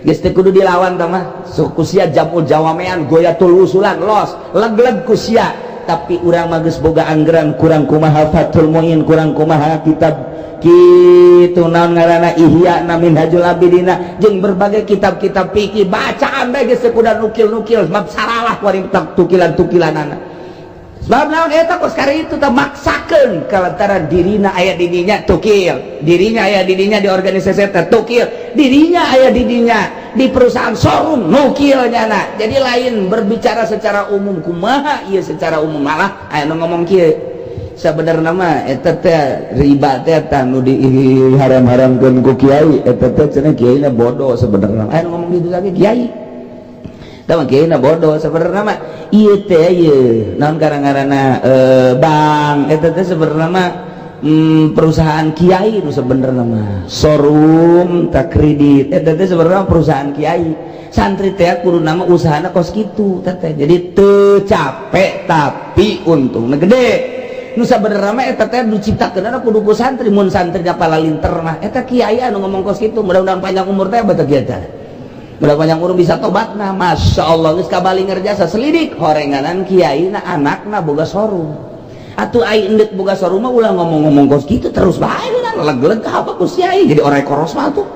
geus teu kudu dilawan tah mah ku sia. Jamul jawamean goyatul usulan los leg-leg ku sia, tapi urang mah geus boga anggaran kurang kumaha, Fathul Muin kurang kumaha, kitab kitu naon ngaranna, Ihya na, Minhajul Abidina jeung berbagai kitab-kitab fikih bacaan bae geus teu kudu nukil-nukil, sebab saralah kuari tukilan-tukilanana. Sebab naon eta kos kari itu teh maksakeun kalantara dirina aya di dinya tukil, dirinya aya di dinya di organisasi eta tukil, dirinya aya di dinya di perusahaan showroom nukil nyana. Jadi lain berbicara secara umum kumaha ieu, secara umum malah aya nu ngomong kieu, sabenerna mah eta teh riba teh eta nu diharam-haramkeun ku kiai eta teh cenah kiaina bodoh sebenarnya. Aya nu ngomong gitu lagi, kiai tah mah kiaina bodoh sebenarnya mah. Ieu teh ieu naon karang-karana bank eta teh sebenarnya mah perusahaan kiai nu sebenarnya mah, showroom tak kredit eta teh sebenarnya perusahaan kiai. Santri teh kudu nama usahana kos kitu teh, jadi teu capek tapi untungna gede. Nu sabenerna mah eta teh diciptakeun kudu ku santri, mun santri palalinter mah. Eta kiai anu ngomong kos kitu, mudah-mudahan panjang umur teh bata kiai teh, mudah panjang umur bisa tobat. Nah, Masya Allah, geus kabali ngerjasa selidik horenganan kiai na anakna boga showroom atuh. Ai endek boga showroom mah ulah ngomong-ngomong kos kitu terus bae, leg-leg apa ku kiai, jadi orang koros mah tuh.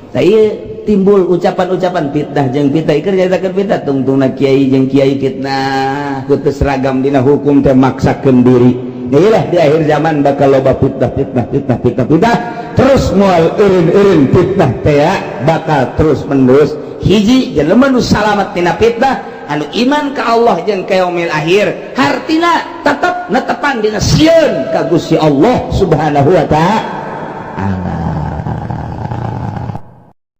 Nah, iya timbul ucapan-ucapan fitnah jeung fitnah. Ieu nyaritakeun fitnah tungtungna kiai jeung kiai fitnah ku teu seragam dina hukum teh, maksakeun diri. Inilah di akhir zaman bakal loba fitnah, fitnah, fitnah, fitnah, fitnah terus, moal eureun-eureun fitnah teh bakal terus menerus. Hiji jelema nu salamat tina fitnah anu iman ka Allah jeung ka yaumil akhir, hartina tetep netepan dina sieun ka Gusti Allah Subhanahu wa Ta'ala.